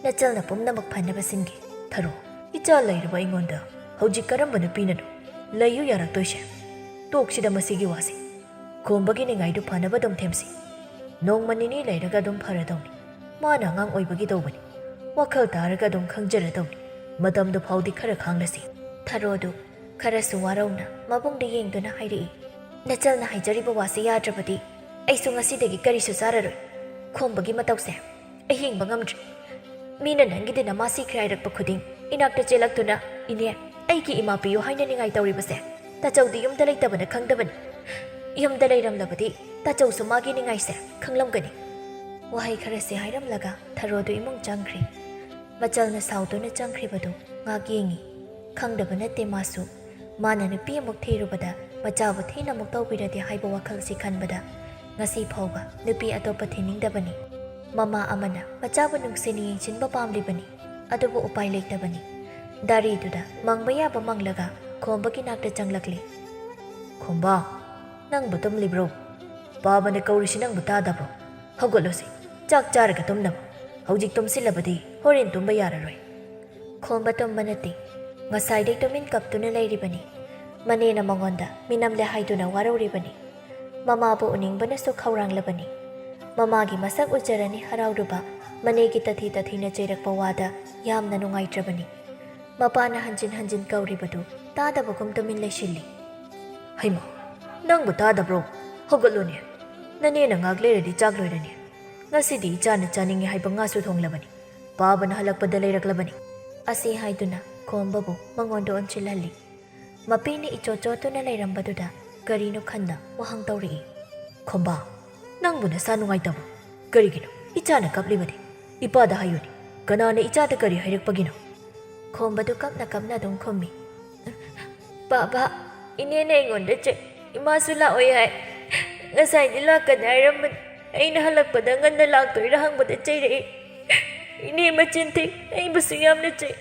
ꯅꯆꯜꯅ ꯄꯨꯝꯅꯃꯛ ꯐꯅꯕ ꯁꯤꯟꯒꯦ꯫" "ꯊꯔꯣ, ꯏꯆꯥ ꯂꯩꯔꯕ ꯑꯩꯉꯣꯟꯗ ꯍꯧꯖꯤꯛ ꯀꯔꯝꯕ ꯅꯨꯄꯤꯅꯅꯣ ꯂꯩꯌꯨ ꯌꯥꯔꯛꯇꯣꯏꯁꯦ? ꯇꯣꯛꯁꯤꯗ ꯃꯁꯤꯒꯤ ꯋꯥꯁꯦ꯫ ꯈꯣꯝꯕꯒꯤ ꯅꯤꯡꯉꯥꯏꯗꯨ ꯐꯅꯕ ꯑꯗꯨꯝ ꯊꯦꯝꯁꯤ꯫ ꯅꯣꯡꯃ ꯅꯤꯅꯤ ꯂꯩꯔꯒ ꯑꯗꯨꯝ ꯐꯔꯗꯧꯅꯤ꯫ ꯃꯥꯅ ꯑꯉꯥꯡ ꯑꯣꯏꯕꯒꯤ ꯇꯧꯕꯅꯤ꯫ ꯋꯥꯈꯜ ꯇꯥꯔꯒ ꯑꯗꯨꯝ ꯈꯪꯖꯔꯗꯧꯅꯤ꯫ ꯃꯇꯝꯗꯨ ꯐꯥꯎꯗꯤ ꯈꯔ ꯈꯥꯡꯂꯁꯤ꯫" ꯊꯔꯣꯗꯨ ꯈꯔꯁꯨ ꯋꯥꯔꯧꯅ ꯃꯕꯨꯡꯗ ꯌꯦꯡꯗꯨꯅ ꯍꯥꯏꯔꯛꯏ꯫ "ꯅꯆꯜꯅ ꯍꯥꯏꯖꯔꯤꯕ ꯋꯥꯁꯤ ꯌꯥꯗ꯭ꯔꯕꯗꯤ ꯑꯩꯁꯨ ꯉꯁꯤꯗꯒꯤ ꯀꯔꯤꯁꯨ ꯆꯥꯔꯔꯣꯏ꯫ ꯈꯣꯝꯕꯒꯤ ꯃꯇꯧꯁꯦ ꯑꯩ ꯍꯤꯡꯕ ꯉꯝꯗ꯭ꯔꯦ꯫ ꯃꯤꯅ ꯅꯪꯒꯤꯗꯤ ꯅꯃꯥ ꯁꯤꯈ꯭ꯔꯦ ꯍꯥꯏꯔꯛꯄ ꯈꯨꯗꯤꯡ ꯏꯅꯥꯛꯇ ꯆꯦꯜꯂꯛꯇꯨꯅ, "ꯏꯅꯦ, ꯑꯩꯒꯤ ꯏꯃꯥ ꯄꯤꯌꯨ" ꯍꯥꯏꯅ ꯅꯤꯡꯉꯥꯏ ꯇꯧꯔꯤꯕꯁꯦ ꯇꯥꯆꯧꯗꯤ ꯌꯨꯝꯗ ꯂꯩꯇꯕꯅ ꯈꯪꯗꯕꯅꯤ꯫ ꯌꯨꯝꯗ ꯂꯩꯔꯝꯂꯕꯗꯤ ꯇꯥꯆꯧꯁꯨ ꯃꯥꯒꯤ ꯅꯤꯡꯉꯥꯏꯁꯦ ꯈꯪꯂꯝꯒꯅꯤ꯫ ꯋꯥꯍꯩ ꯈꯔꯁꯤ ꯍꯥꯏꯔꯝꯂꯒ ꯊꯔꯣꯗꯨ ꯏꯃꯨꯡ ꯆꯪꯈ꯭ꯔꯦ꯫ ꯃꯆꯜꯅ ꯁꯥꯎꯗꯨꯅ ꯆꯪꯈ꯭ꯔꯤꯕꯗꯨ ꯉꯥꯛ ꯌꯦꯡꯉꯤ꯫ ꯈꯪꯗꯕ ꯅꯠꯇꯦ ꯃꯥꯁꯨ꯫ ꯃꯥꯅ ꯅꯨꯄꯤ ꯑꯃꯨꯛ ꯊꯤꯔꯨꯕꯗ ꯃꯆꯥꯕꯨ ꯊꯤꯅ ꯑꯃꯨꯛ ꯇꯧꯕꯤꯔꯗꯤ ꯍꯥꯏꯕ ꯋꯥꯈꯜꯁꯤ ꯈꯟꯕꯗ ꯉꯁꯤ ꯐꯥꯎꯕ ꯅꯨꯄꯤ ꯑꯇꯣꯞꯄ ꯊꯤꯅꯤꯡꯗꯕꯅꯤ꯫ ꯃꯃꯥ ꯑꯃꯅ ꯃꯆꯥꯕꯨ ꯅꯨꯡꯁꯤꯅ ꯌꯦꯡꯁꯤꯟꯕ ꯄꯥꯝꯂꯤꯕꯅꯤ꯫ ꯑꯗꯨꯕꯨ ꯎꯄꯥꯏ ꯂꯩꯇꯕꯅꯤ꯫ ꯗꯥꯔꯤꯗꯨꯗ ꯃꯪꯕ ꯌꯥꯕ ꯃꯪꯂꯒ ꯈꯣꯝꯕꯒꯤ ꯅꯥꯛꯇ ꯆꯪꯂꯛꯂꯤ꯫ "ꯈꯣꯝꯕ, ꯅꯪꯕꯨ ꯇꯨꯝꯂꯤꯕ꯭ꯔꯣ? ꯄꯥꯕꯅ ꯀꯧꯔꯤꯁꯤ ꯅꯪꯕꯨ ꯇꯥꯗꯕ꯭ꯔꯣ? ꯍꯧꯒꯠꯂꯣꯁꯤ, ꯆꯥꯛ ꯆꯥꯔꯒ ꯇꯨꯝꯅꯕ꯫ ꯍꯧꯖꯤꯛ ꯇꯨꯝꯁꯤꯜꯂꯕꯗꯤ ꯍꯣꯔꯦꯟ ꯇꯨꯝꯕ ꯌꯥꯔꯔꯣꯏ꯫" ꯈꯣꯝꯕ ꯇꯨꯝꯕ ꯅꯠꯇꯦ꯫ ꯉꯁꯥꯏꯗꯩ ꯇꯨꯃꯤꯟ ꯀꯞꯇꯨꯅ ꯂꯩꯔꯤꯕꯅꯤ꯫ ꯃꯅꯦꯅ ꯃꯉꯣꯟꯗ ꯃꯤꯅꯝꯂꯦ ꯍꯥꯏꯗꯨꯅ ꯋꯥꯔꯧꯔꯤꯕꯅꯤ꯫ ꯃꯃꯥꯕꯨ ꯎꯅꯤꯡꯕꯅꯁꯨ ꯈꯧꯔꯥꯡꯂꯕꯅꯤ꯫ ꯃꯃꯥꯒꯤ ꯃꯁꯛ ꯎꯖꯔꯅꯤ ꯍꯔꯥꯎꯔꯨꯕ, ꯃꯅꯦꯒꯤ ꯇꯊꯤ ꯇꯊꯤꯅ ꯆꯩꯔꯛꯄ ꯋꯥꯗ ꯌꯥꯝꯅ ꯅꯨꯡꯉꯥꯏꯇ꯭ꯔꯕꯅꯤ꯫ ꯃꯄꯥꯅ ꯍꯟꯖꯤꯟ ꯍꯟꯖꯤꯟ ꯀꯧꯔꯤꯕꯗꯨ ꯇꯥꯗꯕꯒꯨꯝ ꯇꯨꯃꯤꯟ ꯂꯩꯁꯤꯜꯂꯤ꯫ "ꯍꯩꯃꯥ, ꯅꯪꯕꯨ ꯇꯥꯗꯕ꯭ꯔꯣ? ꯍꯧꯒꯠꯂꯨꯅꯦ꯫ ꯅꯅꯦꯅ ꯉꯥꯛ ꯂꯩꯔꯗꯤ ꯆꯥꯛ ꯂꯣꯏꯔꯅꯤ꯫ ꯉꯁꯤꯗꯤ ꯏꯆꯥꯅ ꯆꯥꯅꯤꯡꯉꯤ ꯍꯥꯏꯕ ꯉꯥꯁꯨ ꯊꯣꯡꯂꯕꯅꯤ꯫ ꯄꯥꯕꯅ ꯍꯜꯂꯛꯄꯗ ꯂꯩꯔꯛꯂꯕꯅꯤ꯫" ꯑꯁꯤ ꯍꯥꯏꯗꯨꯅ ꯈꯣꯝꯕꯕꯨ ꯃꯉꯣꯟꯗ ꯑꯣꯟꯁꯤꯜꯍꯜꯂꯤ꯫ ꯃꯄꯤꯅ ꯏꯆꯣꯠ ꯆꯣꯠꯇꯨꯅ ꯂꯩꯔꯝꯕꯗꯨꯗ ꯀꯔꯤꯅꯣ ꯈꯟꯅ ꯋꯥꯍꯪ ꯇꯧꯔꯛꯏ꯫ "ꯈꯣꯝꯕꯥ, ꯅꯪꯕꯨ ꯅꯁꯥ ꯅꯨꯡꯉꯥꯏꯇꯕ꯭ꯔꯣ? ꯀꯔꯤꯒꯤꯅꯣ ꯏꯆꯥꯅ ꯀꯞꯂꯤꯕꯗꯤ? ꯏꯄꯥꯗ ꯍꯥꯏꯌꯨꯅꯦ, ꯀꯅꯥꯅ ꯏꯆꯥꯗ ꯀꯔꯤ ꯍꯥꯏꯔꯛꯄꯒꯤꯅꯣ?" ꯈꯣꯝꯕꯗꯨ ꯀꯞꯅ ꯀꯞꯅ ꯑꯗꯨꯝ ꯈꯨꯝꯃꯤ꯫ "ꯄꯥꯕꯥ, ꯏꯅꯦꯅ ꯑꯩꯉꯣꯟꯗ ꯆꯩ, ꯏꯃꯥꯁꯨ ꯂꯥꯛꯑꯣꯏ ꯍꯥꯏ꯫ ꯉꯁꯥꯏꯗꯤ ꯂꯥꯛꯀꯅꯤ ꯍꯥꯏꯔꯝꯕꯅꯤ꯫ ꯑꯩꯅ ꯍꯜꯂꯛꯄꯗ ꯉꯟꯅ ꯂꯥꯛꯇꯣꯏꯔꯥ ꯍꯪꯕꯗ ꯆꯩꯔꯛꯏ꯫ ꯏꯅꯦ ꯃꯆꯤꯟ ꯊꯤ, ꯑꯩꯕꯨꯁꯨ ꯌꯥꯝꯅ ꯆꯩ꯫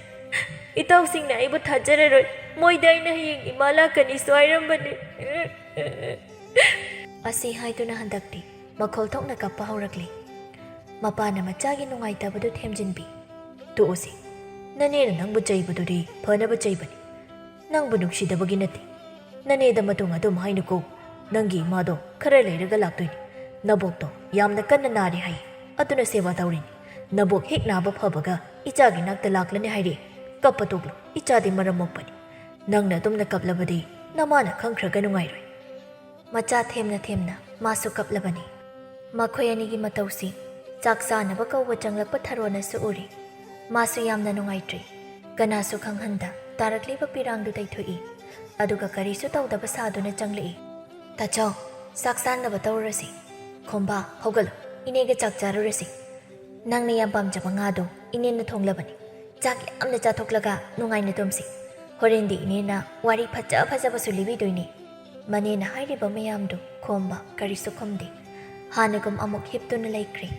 ꯏꯇꯥꯎꯁꯤꯡꯅ ꯑꯩꯕꯨ ꯊꯥꯖꯔꯔꯣꯏ꯫ ꯃꯣꯏꯗ ꯑꯩꯅ ꯍꯌꯦꯡ ꯏꯃꯥ ꯂꯥꯛꯀꯅꯤꯁꯨ ꯍꯥꯏꯔꯝꯕꯅꯤ꯫" ꯑꯁꯤ ꯍꯥꯏꯗꯨꯅ ꯍꯟꯗꯛꯇꯤ ꯃꯈꯣꯜ ꯊꯣꯛꯅ ꯀꯞꯄ ꯍꯧꯔꯛꯂꯤ꯫ ꯃꯄꯥꯅ ꯃꯆꯥꯒꯤ ꯅꯨꯡꯉꯥꯏꯇꯕꯗꯨ ꯊꯦꯝꯖꯤꯟꯕꯤ꯫ "ꯇꯣꯛꯑꯣꯁꯤ, ꯅꯅꯦꯅ ꯅꯪꯕꯨ ꯆꯩꯕꯗꯨꯗꯤ ꯐꯅꯕ ꯆꯩꯕꯅꯤ꯫ ꯅꯪꯕꯨ ꯅꯨꯡꯁꯤꯗꯕꯒꯤ ꯅꯠꯇꯦ꯫ ꯅꯅꯦꯗ ꯃꯇꯨꯡ ꯑꯗꯨꯝ ꯍꯥꯏꯅꯨꯀꯣ꯫ ꯅꯪꯒꯤ ꯏꯃꯥꯗꯣ ꯈꯔ ꯂꯩꯔꯒ ꯂꯥꯛꯇꯣꯏꯅꯤ꯫ ꯅꯕꯣꯛꯇꯣ ꯌꯥꯝꯅ ꯀꯟꯅ ꯅꯥꯔꯤ ꯍꯥꯏ, ꯑꯗꯨꯅ ꯁꯦꯕꯥ ꯇꯧꯔꯤꯅꯤ꯫ ꯅꯕꯣꯛ ꯍꯦꯛ ꯅꯥꯕ ꯐꯕꯒ ꯏꯆꯥꯒꯤ ꯅꯥꯛꯇ ꯂꯥꯛꯂꯅꯤ ꯍꯥꯏꯔꯦ꯫ ꯀꯞꯄ ꯇꯣꯛꯂꯣ, ꯏꯆꯥꯗꯤ ꯃꯔꯝ ꯃꯣꯛꯄꯅꯤ꯫ ꯅꯪꯅ ꯑꯗꯨꯝꯅ ꯀꯞꯂꯕꯗꯤ ꯅꯃꯥꯅ ꯈꯪꯈ꯭ꯔꯒ ꯅꯨꯡꯉꯥꯏꯔꯣꯏ꯫" ꯃꯆꯥ ꯊꯦꯝꯅ ꯊꯦꯝꯅ ꯃꯥꯁꯨ ꯀꯞꯂꯕꯅꯤ꯫ ꯃꯈꯣꯏ ꯑꯅꯤꯒꯤ ꯃꯇꯧꯁꯤ ꯆꯥꯛ ꯆꯥꯅꯕ ꯀꯧꯕ ꯆꯪꯂꯛꯄ ꯊꯔꯣꯅꯁꯨ ꯎꯔꯦ꯫ ꯃꯥꯁꯨ ꯌꯥꯝꯅ ꯅꯨꯡꯉꯥꯏꯇ꯭ꯔꯤ꯫ ꯀꯅꯥꯁꯨ ꯈꯪꯍꯟꯗ ꯇꯥꯔꯛꯂꯤꯕ ꯄꯤꯔꯥꯡꯗꯨ ꯇꯩꯊꯣꯛꯏ꯫ ꯑꯗꯨꯒ ꯀꯔꯤꯁꯨ ꯇꯧꯗꯕ ꯁꯥꯗꯨꯅ ꯆꯪꯂꯛꯏ꯫ "ꯇꯥꯆꯧ, ꯆꯥꯛ ꯆꯥꯅꯕ ꯇꯧꯔꯨꯔꯁꯤ꯫ ꯈꯣꯝꯕ, ꯍꯧꯒꯠꯂꯨ, ꯏꯅꯦꯒ ꯆꯥꯛ ꯆꯥꯔꯨꯔꯁꯤ꯫ ꯅꯪꯅ ꯌꯥꯝ ꯄꯥꯝꯖꯕ ꯉꯥꯗꯣ ꯏꯅꯦꯅ ꯊꯣꯡꯂꯕꯅꯤ꯫ ꯆꯥꯛ ꯌꯥꯝꯅ ꯆꯥꯊꯣꯛꯂꯒ ꯅꯨꯡꯉꯥꯏꯅ ꯇꯨꯝꯁꯤ꯫ ꯍꯣꯔꯦꯟꯗꯤ ꯏꯅꯦꯅ ꯋꯥꯔꯤ ꯐꯖ ꯐꯖꯕꯁꯨ ꯂꯤꯕꯤꯗꯣꯏꯅꯤ꯫" ꯃꯅꯦꯅ ꯍꯥꯏꯔꯤꯕ ꯃꯌꯥꯝꯗꯨ ꯈꯣꯝꯕ ꯀꯔꯤꯁꯨ ꯈꯨꯝꯗꯦ꯫ ꯍꯥꯟꯅꯒꯨꯝ ꯑꯃꯨꯛ ꯍꯤꯞꯇꯨꯅ ꯂꯩꯈ꯭ꯔꯦ꯫